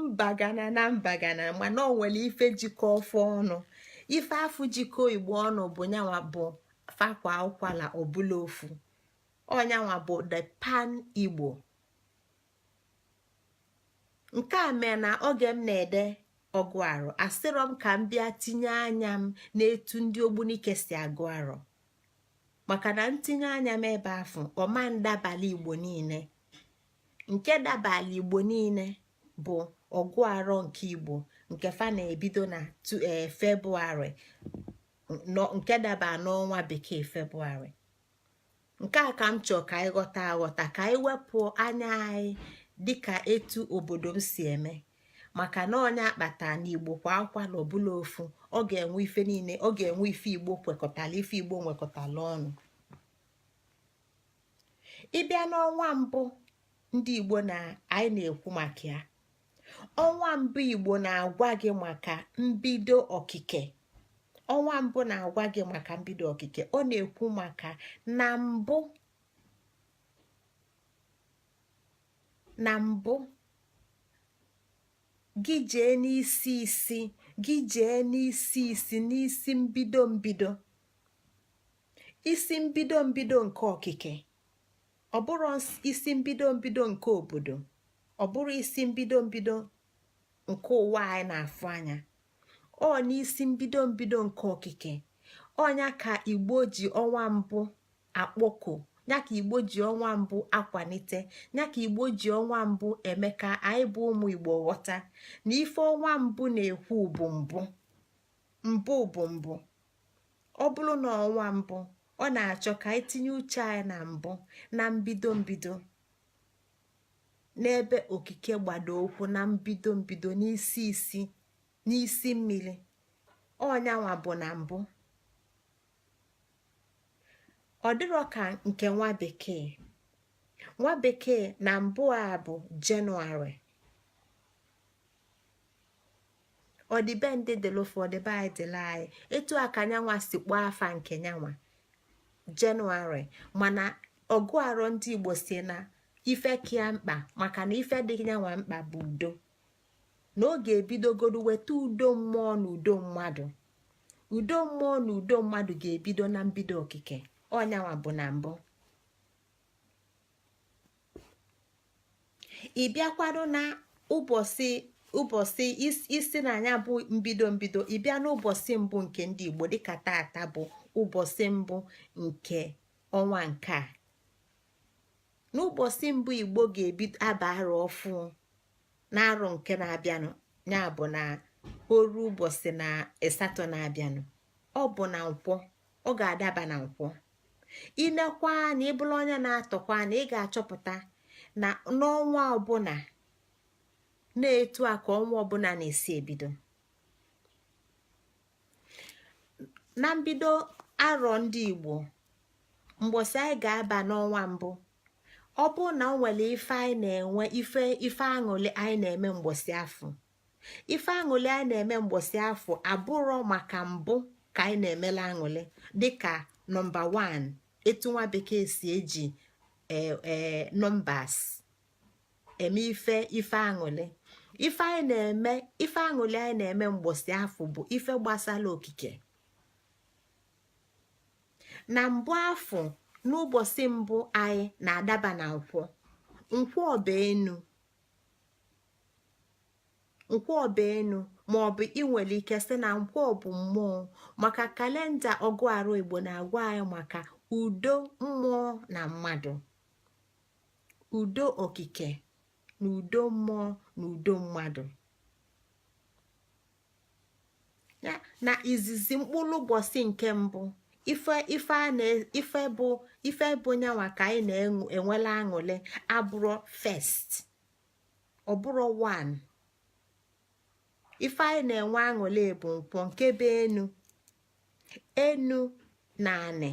mbagana na mbagana, mana o nwere ife jikọ fa ọnụ. Ife afụ jikọ Igbo ọnụ bụ nyanwa bụ fa kwaa ụkwala ọbụla ofu. Ọ nyanwa bụ the pan Igbo. Nke a mee na oge m na-ede ọgụ arọ, asịrọ m ka m bịa tinye anya m n'etu ndị Ogbunike si agụ arọ, maka na ntinye anya m ebe afụ, ọma ndabala Igbo niile. Nke dabala Igbo niile bụ ọgụ arọ nke Igbo, nke fa na-ebido na Febụwarị, nke daba n'ọnwa bekee Febụwarị. Nke a ka m chọọ ka anyị ghọta aghọta, ka anyị wepụ anya anyị dịka etu obodo m si eme, maka na onye akpata na Igbo kwaa ụkwala ọbụla ofu, ọ ga-enwe ife niile, ọ ga-enwe ife Igbo kwekọtala, ife Igbo nwekọtala ọnụ. Ịbịa n'ọnwa mbụ ndị Igbo na anyị na-ekwu maka ya, ọnwa mbụ Igbo na-agwa gị maka mbido okike. Ọnwa mbụ na-agwa gị maka mbido okike. Ọ na-ekwu maka na mbụ, na mbụ. Gị jee n'isi isi, gị jee n'isi isi, n'isi mbido mbido, isi mbido mbido nke okike. Ọ bụrụ isi mbido mbido nke obodo, ọ bụrụ isi mbido mbido nke ụwa anyị na-afụ anya, ọ n'isi mbido mbido nke okike. Ọ nya ka Igbo ji ọnwa mbụ akpọku, ya ka Igbo ji ọnwa mbụ akwanite, ya ka Igbo ji ọnwa mbụ eme ka anyị bụ ụmụ Igbo ghọta na ife ọnwa mbụ na-ekwu bụ mbụ. Mbụ bụ mbụ. Ọ bụrụ na ọnwa mbụ, ọ na-achọ ka anyị tinye uche anyị na mbụ, na mbido mbido, n'ebe okike gbado ụkwụ, na mbido mbido, n'isi isi, n'isi mmiri. Ọ nyanwa bụ na mbụ. Ọ dịrọ ka nke nwa bekee. Nwa bekee na mbụ a bụ Jenụwarị. Ọdịbendị dịlụ fa, ọdịbe anyị dịla anyị. Etu a ka nyanwa si kpọọ afa nke nyanwa Jenụwarị, mana ọgụ arọ ndị Igbo si na ife ka ya mkpa, maka na ife dị nyanwa mkpa bụ udo, na ọ ga-ebidogodu weta udo mmụọ na udo mmadụ. Udo mmụọ na udo mmadụ ga-ebido na mbido okike. Ọ nyanwa bụ na mbụ. Ị bịakwado na ụbọchị ụbọchị isi na anya bụ mbido mbido, ị bịa n'ụbọchị mbụ nke ndị Igbo, dịka tata bụ ụbọchị mbụ nke ọnwa nke a. N'ụbọchị mbụ Igbo ga-ebido aba arọ ọfụ n'arọ nke na-abịanụ, ya bụ na oru ụbọchị na asatọ na-abịanụ, ọ bụ na nkwọ, ọ ga-adaba na nkwọ. I nekwa anya, ị bụrụ onye na-atọkwa anya, ị ga-achọpụta na n'ọnwa ọbụla na-etu a ka ọnwa ọbụla na-esi ebido. Na mbido arọ ndị Igbo, mgbọsị anyị ga-aba n'ọnwa mbụ, ọ bụrụ na o nwere ife anyị na-enwe, ife aṅụlị anyị na-eme mgbọsị afụ, ife aṅụlị anyị na-eme mgbọsị afụ abụrọ maka mbụ ka anyị na-emela aṅụlị dịka nọmba 1, etu nwa bekee si eji ee numbers eme ife aṅụlị. Ife anyị na-eme, ife aṅụlị anyị na-eme mgbọsị afụ bụ ife gbasara okike. Na mbụ afụ, n'ụbọchị mbụ anyị na-adaba na nkwọ. Nkwọ bụ enu, nkwọ bụ enu, ma ọ bụ ị nwere ike sị na nkwọ bụ mmụọ, maka kalenda ọgụ arọ Igbo na-agwa anyị maka udo mmụọ na mmadụ, udo okike na udo mmụọ na udo mmadụ. Ya na izizi mkpụrụ ụbọchị nke mbụ, ife ife a na ife bụ ife bụ nyanwa ka anyị na-enwela aṅụlị abụrọ first, ọ bụrọ 1. Ife anyị na-enwe aṅụlị bụ nkwọ nke bụ enu, enu na anị.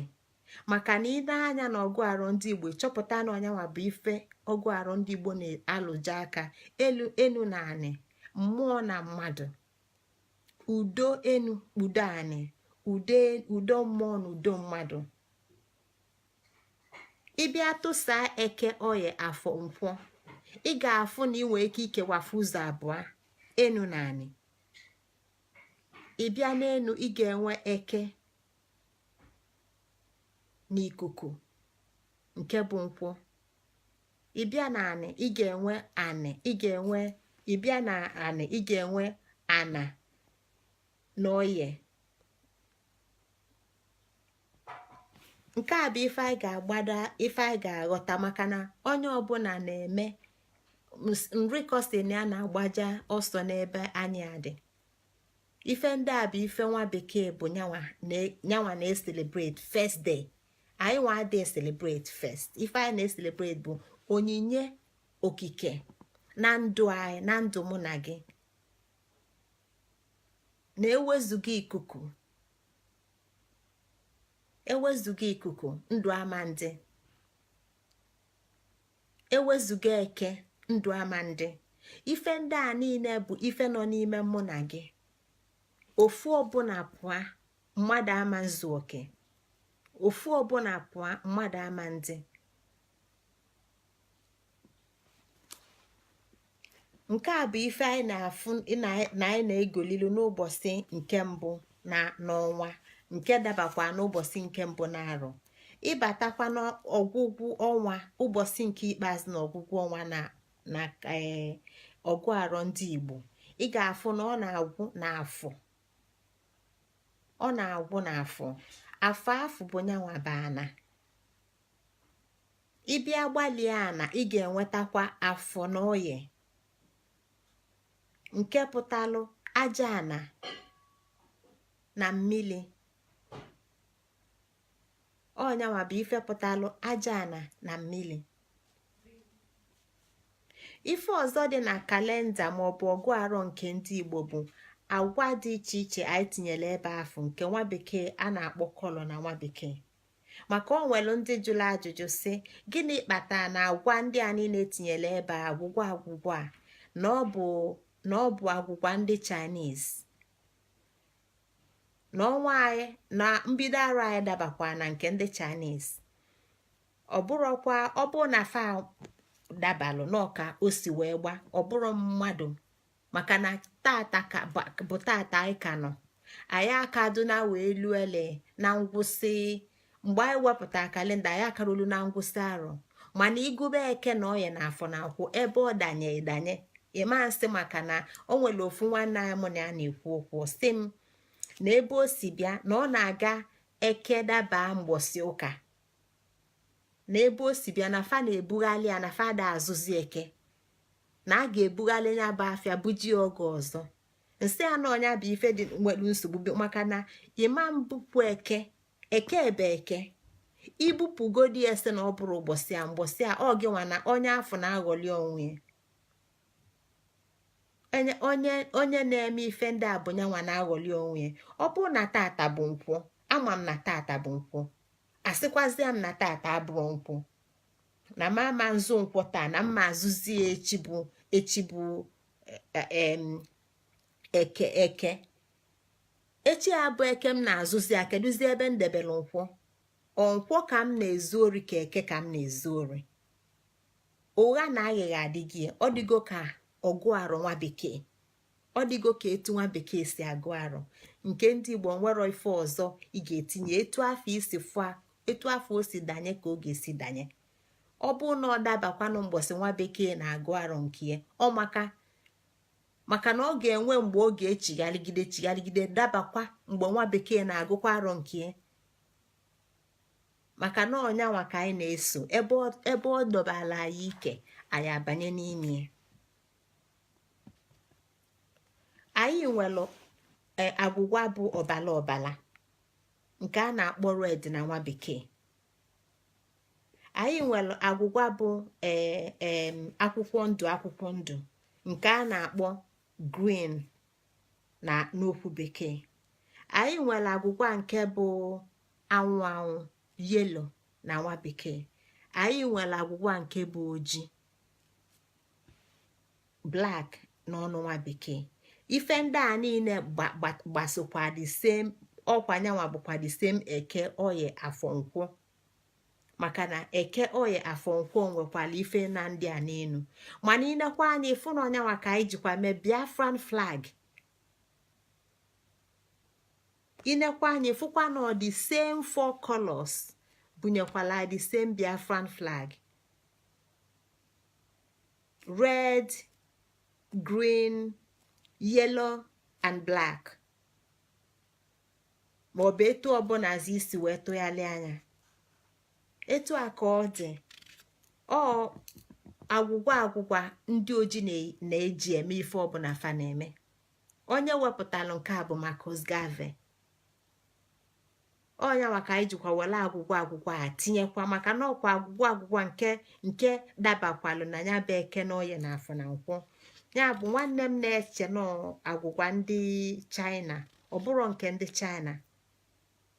Maka na ị anya na ọgụ arọ ndị Igbo, chọpụta na ọnyanwa bụ ife ọgụ arọ ndị Igbo na-alụje aka elu. Enu na anị, mmụọ na mmadụ, udo enu, udo anị, udo, udo mmụọ na udo mmadụ. Ịbịa tụsaa Eke, Oye, Afọ, Nkwọ, ị ga-afụ na ị nwee ike ikewafu ụzọ abụọ, enu na anị. Ị bịa n'enu, ị ga-enwe Eke na ikuku, nke bụ nkwọ. Ị bịa na anị, ị ga-enwe anị, ị ga-enwe, ị bịa na anị, ị ga-enwe ana na oye. Nke a bụ ife anyị ga-agbado, ife anyị ga-aghọta, maka na onye ọbụla na-eme nrikọsi na ya na-agbaja ọsọ n'ebe anyị adị. Ife ndị a bụ ife nwa bekee bụ nyanwa na-eselebrate first day. Anyị nwa adị celebrate first. Ife anyị na-eselebrate bụ onyinye okike na ndụ anyị, na ndụ mụ na gị. Na-ewezuga ikuku, ewezuga ikuku, ndụ ama ndị. Ewezuga Eke, ndụ ama ndị. Ife ndị a niile bụ ife nọ n'ime mụ na gị. Ofu ọbụla pụa, mmadụ ama nzu oke. Ofu ọbụla pụa, mmadụ ama ndị. Nke a bụ ife anyị na-afụ na anyị na-egolilu n'ụbọchị nke mbụ na n'ọnwa, nke dabakwa n'ụbọchị nke mbụ na arọ. Ịbatakwa n'ọgwụgwụ ọnwa, ụbọchị nke ikpeazụ na ọgwụgwụ ọnwa na ọgụ arọ ndị Igbo, ị ga-afụ na ọ na-agwụ n'afọ. Ọ na-agwụ n'afọ. Afọ afọ bụ nyanwa bụ ana. Ịbịa gbalie ana, ị ga-enwetakwa Afọ na Oye, nke pụtalụ aja ana na mmili. Ọnyanwa bụ ife pụtalụ aja ana na mmili. Ife ọzọ dị na kalenda maọbụ ọgụ arọ nke ndị Igbo bụ agwa dị iche iche anyị tinyere ebe afụ, nke nwa bekee a na-akpọ colour na nwa bekee. Maka o nwere ndị jụrụ ajụjụ sị, gịnị kpatara na agwa ndị a niile etinyere ebe a, agwụgwa agwụgwa a, na ọ bụ agwụgwa ndị Chinese, na ọnwa anyị na mbido arọ anyị dabakwa na nke ndị Chinese? Ọ bụrụkwa, ọ bụ na fa dabalụ n'ọka o si wee gba, ọ bụrụ mmadụ, maka na tata ka bụ tata anyị ka nọ, anyị akaduna wee luele na ngwụsị. Mgbe anyị wepụta kalenda anyị, akarolu na ngwụsị arọ. Mana igube Eke na Oye na Afọ na Nkwọ ebe ọ danye danye, ịma nsị, maka na o nwere ofu nwanne anyị mụ na ya na-ekwu okwu, sị m na ebe o si bịa na ọ na-aga Eke daba mgbọsị ụka, na ebe o si bịa na fa na-ebughalị ya, na fa da azụzi Eke, na a ga-ebughalị ya bụ afịa buji oge ọzọ. Nsị anọ ọnya bụ ife dị nwere nsogbu, maka na ịma mbupụ Eke. Eke ebe Eke ibupụgodi ese na ọ bụrụ ụbọchị a, mgbọsị a, ọ gị nwa na onye afọ na-aghọli onwe ya. Onye onye na-eme ife ndị a bụ nyanwa na-aghọli onwe ya. Ọ bụrụ na tata bụ Nkwọ, ama m na tata bụ Nkwọ, asịkwazịa m na tata abụrụ Nkwọ, na m ama nzu Nkwọ taa, na mma azụzi ya echi, bụ echi bụ Eke. Eke echi abụ Eke m na-azụzi ya. Kedụzi ebe m debere Nkwọ? Ọ Nkwọ ka m na-ezu ori, ka Eke ka m na-ezu ori? Ụgha na aghịgha adịghị. Ọ dịgo ka ọgụ arọ nwa bekee, ọ dịgo ka etu nwa bekee si agụ arọ. Nke ndị Igbo nwere ife ọzọ ị ga-etinye. Etu afọ isi fụa, etu afọ o si danye ka ọ ga-esi danye. Ọ bụ na ọ dabakwanụ mgbọsị nwa bekee na-agụ arọ nke ya, ọ maka na ọ ga-enwe mgbe ọ ga-echigharịgide chigharịgide dabakwa mgbe nwa bekee na-agụkwa arọ nke ya, maka na ọnyanwa ka anyị na-eso. Ebe ọ dọbala anyị ike, anyị abanye n'ime. Anyị nwere agwụgwa bụ ọbala ọbala, nke a na-akpọ red na nwa bekee. Anyị nwere agwụgwa bụ ee akwụkwọ ndụ akwụkwọ ndụ, nke a na-akpọ green na n'okwu bekee. Anyị nwere agwụgwa nke bụ anwụ anwụ. Yellow na nwa bekee. Anyị nwere agwụgwa nke bụ oji, black n'ọnụ nwa bekee. Ife ndị a niile gbasokwa the same ọkwa nyanwa bụkwa the same Eke, Oye, Afọ, Nkwọ, maka na Eke, Oye, Afọ, Nkwọ nwekwara ife na ndị a n'elu. Mana inekwa anya, ịfụ na ọnyanwa ka anyị jikwa mee Biafran flag. Inekwa anya, ịfụkwa na ọ the same four colors bunyekwala the same Biafran flag: red, green, yellow and black, maọbụ etu ọbụlazi isi wee tụgharịa anya, etu a ka ọ dị. Ọ agwụgwa agwụgwa ndị oji na-eji eme ife ọbụla fa na-eme. Onye wepụtalụ nke a bụ Marcus Garvey. Ọnya maka anyị jikwa were agwụgwa agwụgwa a tinyekwa, maka na ọkwa agwụgwa agwụgwa nke dabakwalụ na ya bụ Eke na Oye na Afọ na Nkwọ. Ya bụ, nwanne m na-eche na agwụgwa ndị China, ọ bụrụ nke ndị China,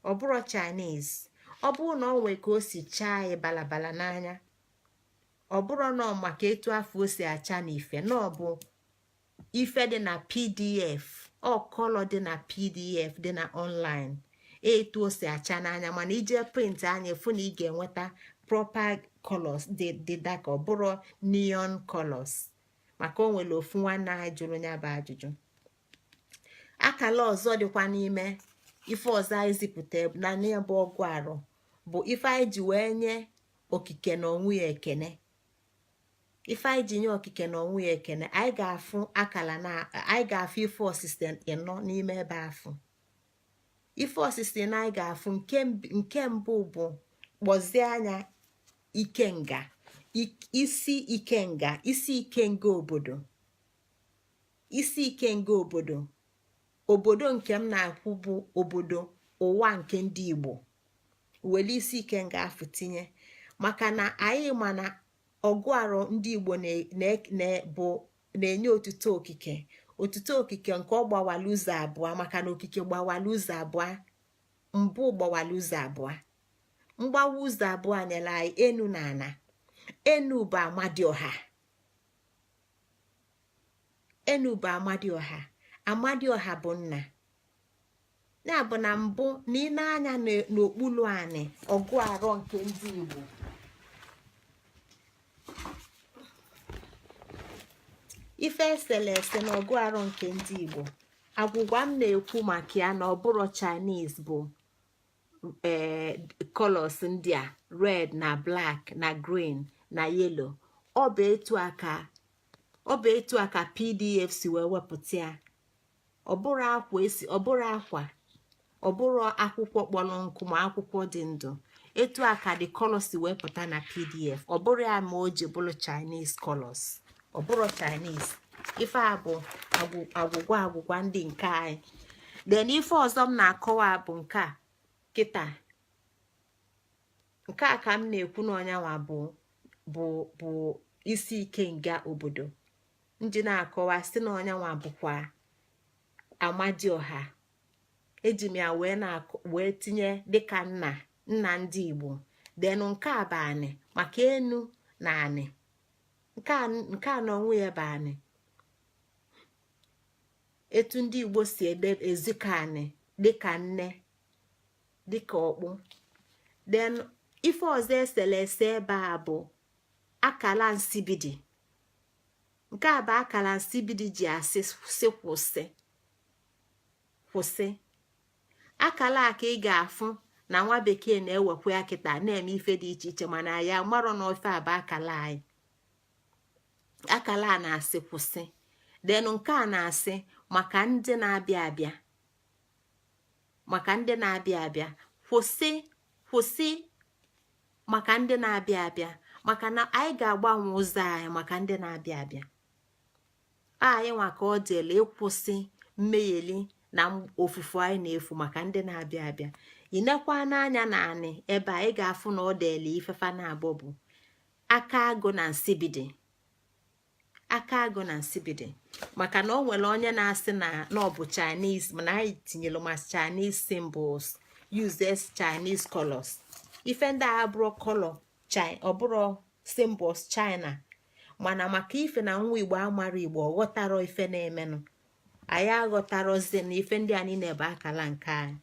ọ bụrụ Chinese, ọ bụrụ na ọ nwee ka o si chaa anyị balabala n'anya, ọ bụrụ na ọ maka etu afọ o si acha n'ife, na ọ bụ ife dị na PDF, ọ colour dị na PDF dị na online, etu o si acha n'anya. Mana ije print anya, fụ na ị ga-enweta proper colors dị dị daka, ọ bụrụ neon colors. Maka o nwere ofu nwanne anyị jụrụ ya bụ ajụjụ. Akala ọzọ dịkwa n'ime ife ọzọ anyị zipụta na n'ebe ọgụ arụ bụ ife anyị ji wee nye okike na onwe ya ekene. Ife anyị ji nye okike na onwe ya ekene, anyị ga-afụ akala na anyị ga-afụ ife osise ịnọ n'ime ebe afụ. Ife osise na anyị ga-afụ, nke mbụ bụ, kpọzie anya, ikenga, isi ikenga, isi ikenga obodo, isi ikenga obodo. Obodo nke m na-akwụ bụ obodo ụwa nke ndị Igbo. Were isi ikenga afụ tinye, maka na anyị ma na ọgụ arọ ndị Igbo bụ na-enye otuto okike, otuto okike nke ọ gbawala ụzọ abụọ, maka na okike gbawala ụzọ abụọ mbụ, gbawala ụzọ abụọ. Mgbawa ụzọ abụọ nyere anyị enu na ana. Enu bụ Amadioha, enu bụ Amadioha, Amadioha bụ nna. Ya bụ na mbụ na ị na-anya n'okpuru anị ọgụ arọ nke ndị Igbo, ife esele ese na ọgụ arọ nke ndị Igbo, agwụgwa m na-ekwu maka ya na ọbụrụ Chinese bụ ee colors ndị a, red na black na green na yellow. Ọ bụ etu a ka PDF si wee wepụta ya. Ọ bụrụ akwa esi, ọ bụrụ akwa, ọ bụrụ akwụkwọ kpọrọ nkụ, ma akwụkwọ dị ndụ, etu a ka the colors si wee pụta na PDF. Ọ bụrụ ya ma o ji bụrụ Chinese colors, ọ bụrụ Chinese. Ife a bụ agwụgwa agwụgwa ndị nke anyị. Then ife ọzọ m na-akọwa bụ nke a kịta, nke a ka m na-ekwu na ọnyanwa bụ isi ike nga obodo ndị na-akọwa si na ọnyanwa bụkwa Amadioha. Eji m ya wee na wee tinye dịka nna nna ndị Igbo. Then nke a bụ anị, maka enu na anị. Nke a na onwe ya bụ anị, etu ndị Igbo si ede ezikọ anị dịka nne, dịka ọkpụ. Then ife ọzọ esere ese ebe a bụ akala nsibidi. Nke a bụ akala nsibidi ji asị sị kwụsị, kwụsị. Akala a ka ị ga-afụ na nwa bekee na-ewekwa ya kịta na-eme ife dị iche iche, mana ya marọ na ofe a bụ akala anyị. Akala a na-asị kwụsị. Then nke a na-asị maka ndị na-abịa abịa, maka ndị na-abịa abịa, kwụsị, kwụsị, maka ndị na-abịa abịa, maka na anyị ga-agbanwe ụzọ anyị maka ndị na-abịa abịa. Anyị nwa ka ọ dịla ịkwụsị mmegheli na ofufu anyị na-efu maka ndị na-abịa abịa. Inekwa n'anya na anị ebe a, ị ga-afụ na ọ dịla ifefa na-abụ bụ aka agụ na nsibidi, aka agụ na nsibidi, maka na o nwere onye na-asị na ọ bụ Chinese, mana anyị tinyere ma Chinese symbols, uses Chinese colors. Ife ndị a abụrụ colour China, ọ bụrụ symbols China, mana maka ife na nwa Igbo amara Igbo, ọ ghọtara ife na-emenụ. Anyị aghọtarozi na ife ndị a niile bụ akala nke anyị.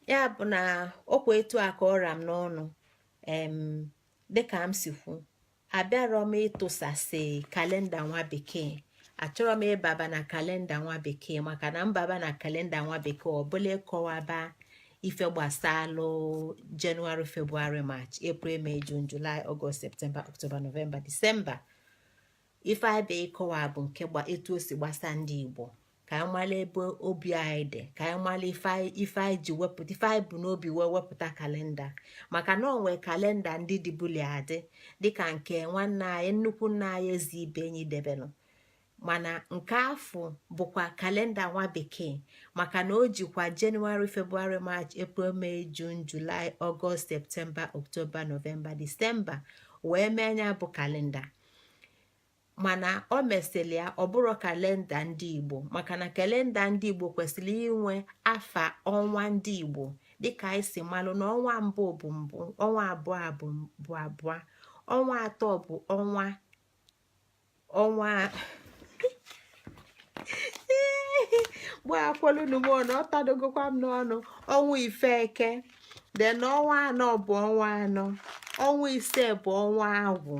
Ya bụ na ọkwa etu a ka ọ ra m n'ọnụ. Dịka m si kwu, abịarọ m ịtụsasị kalenda nwa bekee. Achọrọ m ịbaba na kalenda nwa bekee, maka na mbaba na kalenda nwa bekee, ọ bụla ịkọwaba ife gbasalụ Jenụwarị, Febụwarị, March, April, May, June, July, Ọgọst, Septemba, Ọktoba, Nọvemba, Disemba. Ife anyị bịa ịkọwa bụ nke etu o si gbasa ndị Igbo, ka anyị mara ebe obi anyị dị, ka anyị mara ife anyị ji wepụta ife anyị bu n'obi wee wepụta kalenda. Maka na o nwee kalenda ndị dịbuli adị, dịka nke nwanne anyị, nnukwu nna anyị Eze Ibenyi debelụ, mana nke afụ bụkwa kalenda nwa bekee, maka na o jikwa Jenụwarị, Febụwarị, March, April, May, June, July, Ọgọst, Septemba, Ọktoba, Nọvemba, Disemba wee mee nya bụ kalenda. Mana o mesịrị ya ọ bụrụ kalenda ndị Igbo, maka na kalenda ndị Igbo kwesịrị inwe afa ọnwa ndị Igbo, dịka anyị si malụ na ọnwa mbụ bụ mbụ, ọnwa abụọ bụ abụọ, ọnwa atọ bụ ọnwa ọnwa gbakwalunu m na ọ tadogokwa m n'ọnụ, ọnwa ifeke, then ọnwa anọ bụ ọnwa anọ, ọnwa ise bụ ọnwa agwụ.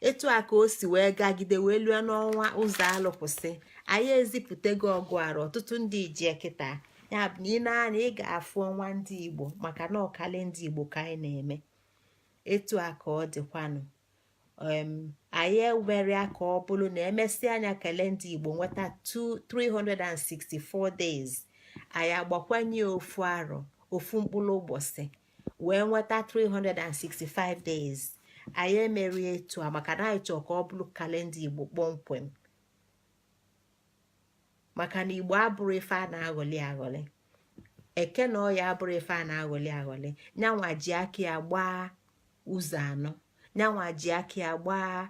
Etu a ka o si wee gagide wee lue n'ọnwa ụzọ alụkwụsị. Anyị ezipụtago ọgụ arọ ọtụtụ ndị ji kịta. Ya bụ na ị na-anya, ị ga-afụ ọnwa ndị Igbo, maka na ọ kalenda Igbo ka anyị na-eme. Etu a ka ọ dịkwanụ. Anyị ewere ya ka ọ bụrụ na emesịa anya kalenda Igbo nweta 364 days, anyị agbakwanye ofu arọ, ofu mkpụrụ ụbọchị, wee nweta 365 days. Anyị emeri etu a maka na anyị chọrọ ka ọ bụrụ kalenda Igbo kpọmkwem, maka na Igbo abụrụ ife a na-aghọli aghọli. Eke na ọya abụrụ ife a na-aghọli aghọli. Nyanwa ji aka ya gbaa ụzọ anọ, nyanwa ji aka ya gbaa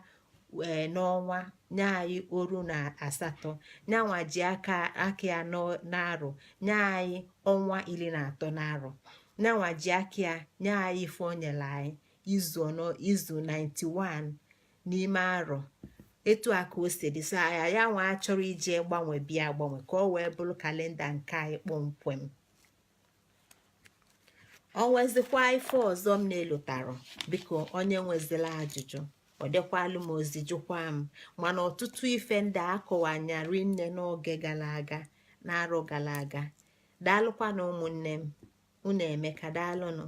ee n'ọnwa nye anyị oru na asatọ, nyanwa ji aka aka ya n'arọ nye anyị ọnwa 13 n'arọ, nyanwa ji aka ya nye anyị ife o nyere anyị izu ọnọ, izu 91 n'ime arọ. Etu a ka o si dị. So ya ya nwa achọrọ iji gbanwe bịa agbanwe ka ọ wee bụrụ kalenda nke anyị kpọmkwem. O nwezikwa ife ọzọ m na-elotara, biko onye nwezila ajụjụ, ọ dịkwalụ m ozi jụkwa m. Mana ọtụtụ ife ndị akọwanyarị nne n'oge gara aga, n'arọ gara aga. Daalụkwa na ụmụnne m, unu emeka, daalụnụ.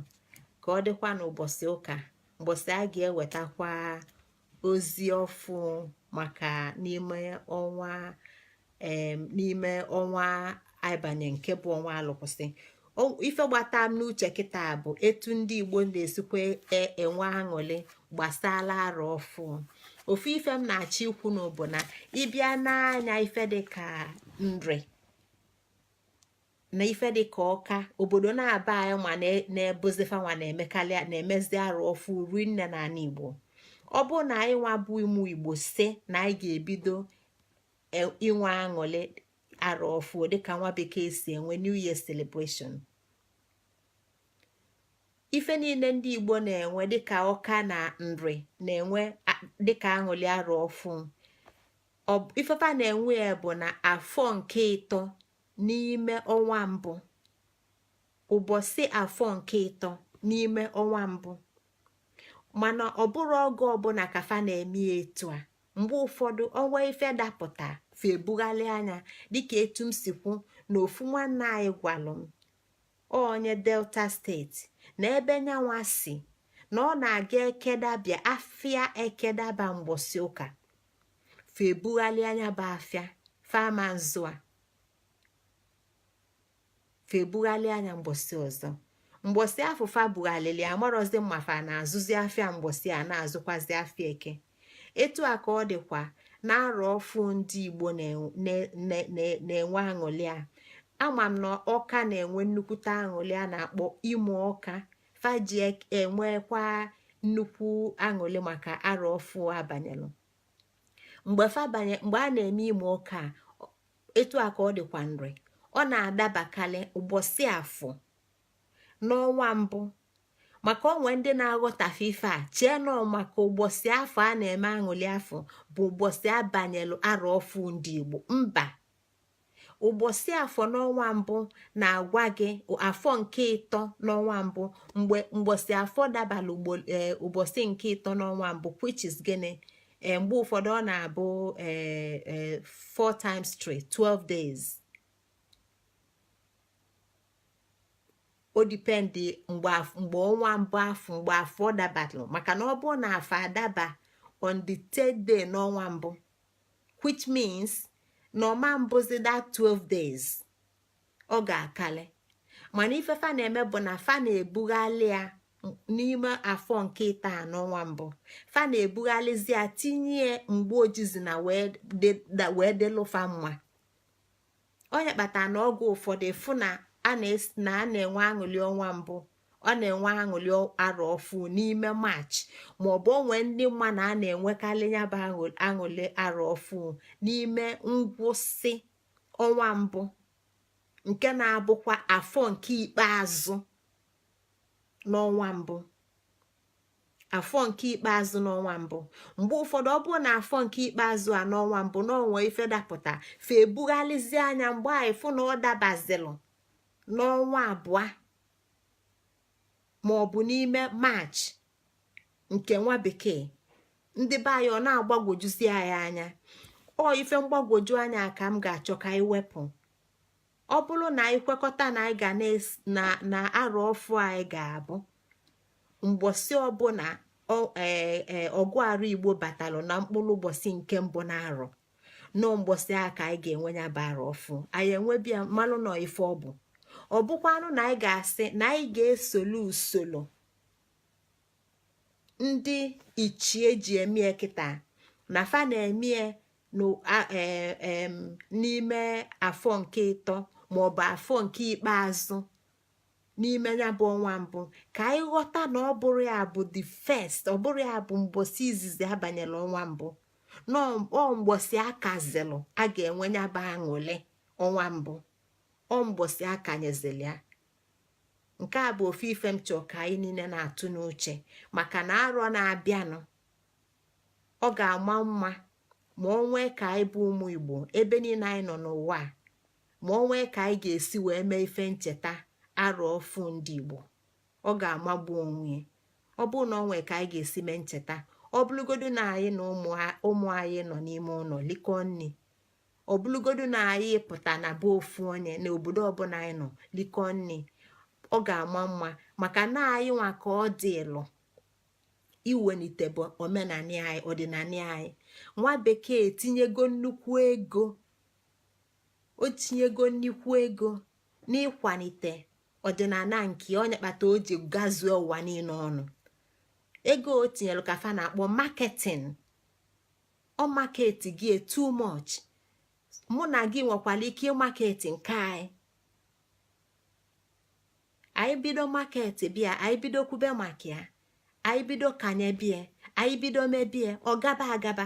Ka ọ dịkwa n'ụbọchị ụka, mbọsị a ga-ewetakwa ozi ọfụ maka n'ime ọnwa, n'ime ọnwa abanye nke bụ ọnwa alụkwụsị. Ife gbata m n'uche kịta bụ etu ndị Igbo na-esikwa enwe aṅụrị gbasara arọ ọfụ. Ofu ife m na-achọ ikwu na bụ na ịbịa n'anya ife dịka Nri na ife dịka Ọka, obodo na-aba anyị nwa na-ebuzifa nwa na-emekarị na-emezi arọ ọfụ rinne n'ala Igbo. Ọ bụrụ na anyị nwa bụ ụmụ Igbo si na anyị ga-ebido inwe aṅụrị arọ ọfụ dịka nwa bekee si enwe New Year celebration, ife niile ndị Igbo na-enwe dịka Ọka na Nri na-enwe dịka aṅụrị arọ ọfụ, ifefa na-enwe ya bụ na afọ nke ịtọ n'ime ọnwa mbụ, ụbọchị afọ nke ịtọ n'ime ọnwa mbụ. Mana ọ bụrụ oge ọbụla ka fa na-eme ya etu a. Mgbe ụfọdụ ọnwa ife dapụta, fa ebugharị anya, dịka etu m si kwu na ofu nwanne anyị gwalụ m, onye Delta Steeti, na ebe nyanwa si na ọ na-aga ekedabịa afịa ekedaba mgbọsị ụka, fa ebugharị anya bụ afịa fama nzu a, fa ebugharị anya mgbọsị ọzọ. Mgbọsị afụfa bugharịrị, amarọzi mma fa na-azụzi afịa mgbọsị a na-azụkwazi afịa eke. Etu a ka ọ dịkwa na-arọ ọfụ ndị Igbo na-enwe aṅụrị a. Ama m na Ọka na-enwe nnukwute aṅụrị a na-akpọ Imo Ọka, faji enwekwa nnukwu aṅụrị maka arọ ọfụ abanyelụ. Mgbe fa banye, mgbe a na-eme Imo Ọka, Etu a ka ọ dịkwa nri, ọ na-adabakarị ụbọchị afọ n'ọnwa mbụ, maka onwe ndị na-aghọtafe ife a chee nọ maka ụbọchị afọ a na-eme aṅụli afọ bụ ụbọchị abanyelụ arọ ọfụ ndị Igbo. Mba, ụbọchị afọ n'ọnwa mbụ na-agwa gị afọ nke ịtọ n'ọnwa mbụ. Mgbe mgbọsị afọ dabala ụbọchị nke ịtọ n'ọnwa mbụ, which is gịnị? Mgbe ụfọdụ ọ na-abụ 4 times 3, 12 days. O depend mgbe ọnwa mbụ afọ, mgbe afọ dabalụ, maka na ọ bụrụ na afọ adaba on the third day n'ọnwa mbụ, which means na ọma mbụzi that 12 days, ọ ga-akali. Mana ife fa na-eme bụ na fa na-ebughalị ya n'ime afọ nke ịta n'ọnwa mbụ. Fa na-ebughalịzi ya tinye mgbe ojizi na wee dịlụfa mma. Onye kpatara na oge ụfọdụ fụ na a na-enwe aṅụli ọnwa mbụ, ọ na-enwe aṅụli arọ ọfụ n'ime Maachị, maọbụ onwe ndị mma na a na-enwekarị ya bụ aṅụli arọ ọfụ n'ime ngwụsị ọnwa mbụ, nke na-abụkwa afọ nke ikpeazụ n'ọnwa mbụ. Afọ nke ikpeazụ n'ọnwa mbụ, mgbe ụfọdụ ọ bụrụ na afọ nke ikpeazụ a n'ọnwa mbụ n'ọnwa ife dapụta, fa ebughalịzi anya mgbe anyị fụ na ọ dabazilụ n'ọnwa abụọ ma ọ bụ n'ime Maachị nke nwa bekee. Ndị be anyị, ọ na-agbagwojuzi anyị anya. Ọ ife mgbagwoju anya ka m ga-achọ ka anyị wepụ. Ọ bụrụ na anyị kwekọta na anyị ga na arọ ọfụ anyị ga-abụ mgbọsị ọbụla ọgụ arụ Igbo batalụ na mkpụrụ ụbọchị nke mbụ na arọ, nọ mgbọsị a ka anyị ga-enwe ya bụ arọ ọfụ. Anyị enwebia mmalụ nọ ife ọ bụ. Ọ bụkwanụ na anyị ga-asị na anyị ga-esolu usoro ndị ichie ji emie kịta, na fa na-emie n'ime afọ nke ịtọ maọbụ afọ nke ikpeazụ n'ime ya bụ ọnwa mbụ, ka anyị ghọta na ọ bụrụ ya bụ the first, ọ bụrụ ya bụ mgbọsị izizi abanyela ọnwa mbụ, na ọ mgbọsị akazilụ a ga-enwe ya bụ aṅụlị ọnwa mbụ, ọ mgbọsị akanyezili ya. Nke a bụ ofu ife m chọọ ka anyị niile na-atụ n'uche, maka na arọ na-abịanụ ọ ga-ama mma ma ọ nwee ka anyị bụ ụmụ Igbo ebe niile anyị nọ n'ụwa, ma ọ nwee ka anyị ga-esi wee mee ife ncheta arọ ọfụ ndị Igbo. Ọ ga-amagbu onwe ya. Ọ bụrụ na ọ nwee ka anyị ga-esi mee ncheta, ọ bụrụgodu na anyị na ụmụ anyị nọ n'ime ụlọ likọ nri, ọ bụrụgodu na anyị pụta na be ofu onye na obodo ọbụla anyị nọ likọ nri, ọ ga-ama mma, maka na anyị nwa ka ọ dịlụ iwelite bụ omenani anyị, ọdịnala anyị. Nwa bekee tinyego nnukwu ego, o tinyego nnukwu ego n'ịkwalite ọdịnala nke onye kpata o ji gazuo ụwa niile ọnụ. Ego o tinyere ka fa na-akpọ marketing. Ọ market gị too much. Mụ na gị nwekwara ike ịmarket nke anyị. Anyị bido market bịa, anyị bido kwube maka ya, anyị bido kanye bie, anyị bido mebie, ọ gaba agaba.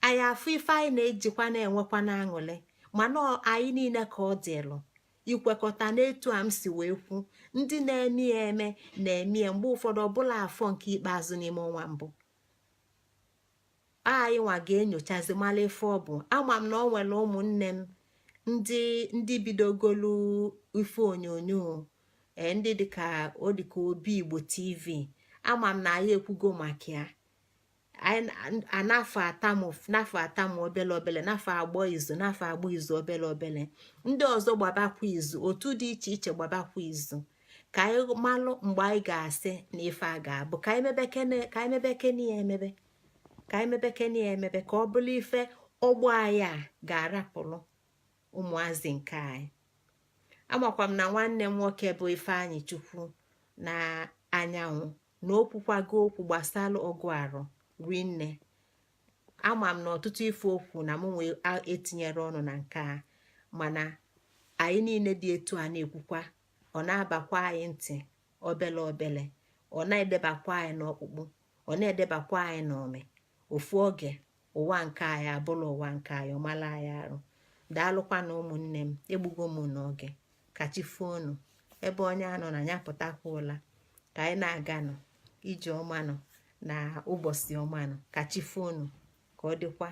Anyị afụ ife anyị na-ejikwa na-enwekwa na-aṅụlị. Mana anyị niile ka ọ dịlụ ikwekọta n'etu a m si wee kwu. Ndị na-eme ya eme na-eme ya mgbe ụfọdụ ọbụla afọ nke ikpeazụ n'ime ọnwa mbụ. Anyị nwa ga-enyochazi mara ife ọ bụ. Ama m na ọ nwere ụmụnne m ndị bidogolu ife onyonyo, ndị dịka ọ dịka Obi Igbo TV. Ama m na anyị ekwugo maka ya. Anafọ atamụ, n'afọ atamụ obele obele, n'afọ agbọ izu, n'afọ agbọ izu obele obele. Ndị ọzọ gbabakwa izu, otu dị iche iche gbabakwa izu, ka anyị malụ mgbe anyị ga-asị na ife a ga-abụ ka anyị mebe kene ya emebe, ka anyị mebe kene ya emebe, ka ọ bụrụ ife ọgbọ anyị a ga-arapụrụ ụmụazị nke anyị. Amakwa m na nwanne m nwoke bụ Ifeanyị Chukwu na anyanwụ na okwukwago okwu gbasara ọgụ arụ rinne. Ama m na ọtụtụ ife okwu na m nwee etinyere ọnụ na nke a, mana anyị niile dị etu a na-ekwukwa, ọ na-abakwa anyị ntị obele obele, ọ na-edebakwa anyị n'ọkpụkpụ, ọ na-edebakwa anyị n'ome. Ofu oge ụwa nke anyị abụla ụwa nke anyị ọmala anyị arụ. Daalụkwa na ụmụnne m, egbugo m n'oge. Ka chi foonu. Ebe onye anọ na ya pụtakwa ụla, ka anyị na-aganụ ije ọmanụ na ụbọchị ọmanụ. Ka chi foonu, ka ọ dịkwa.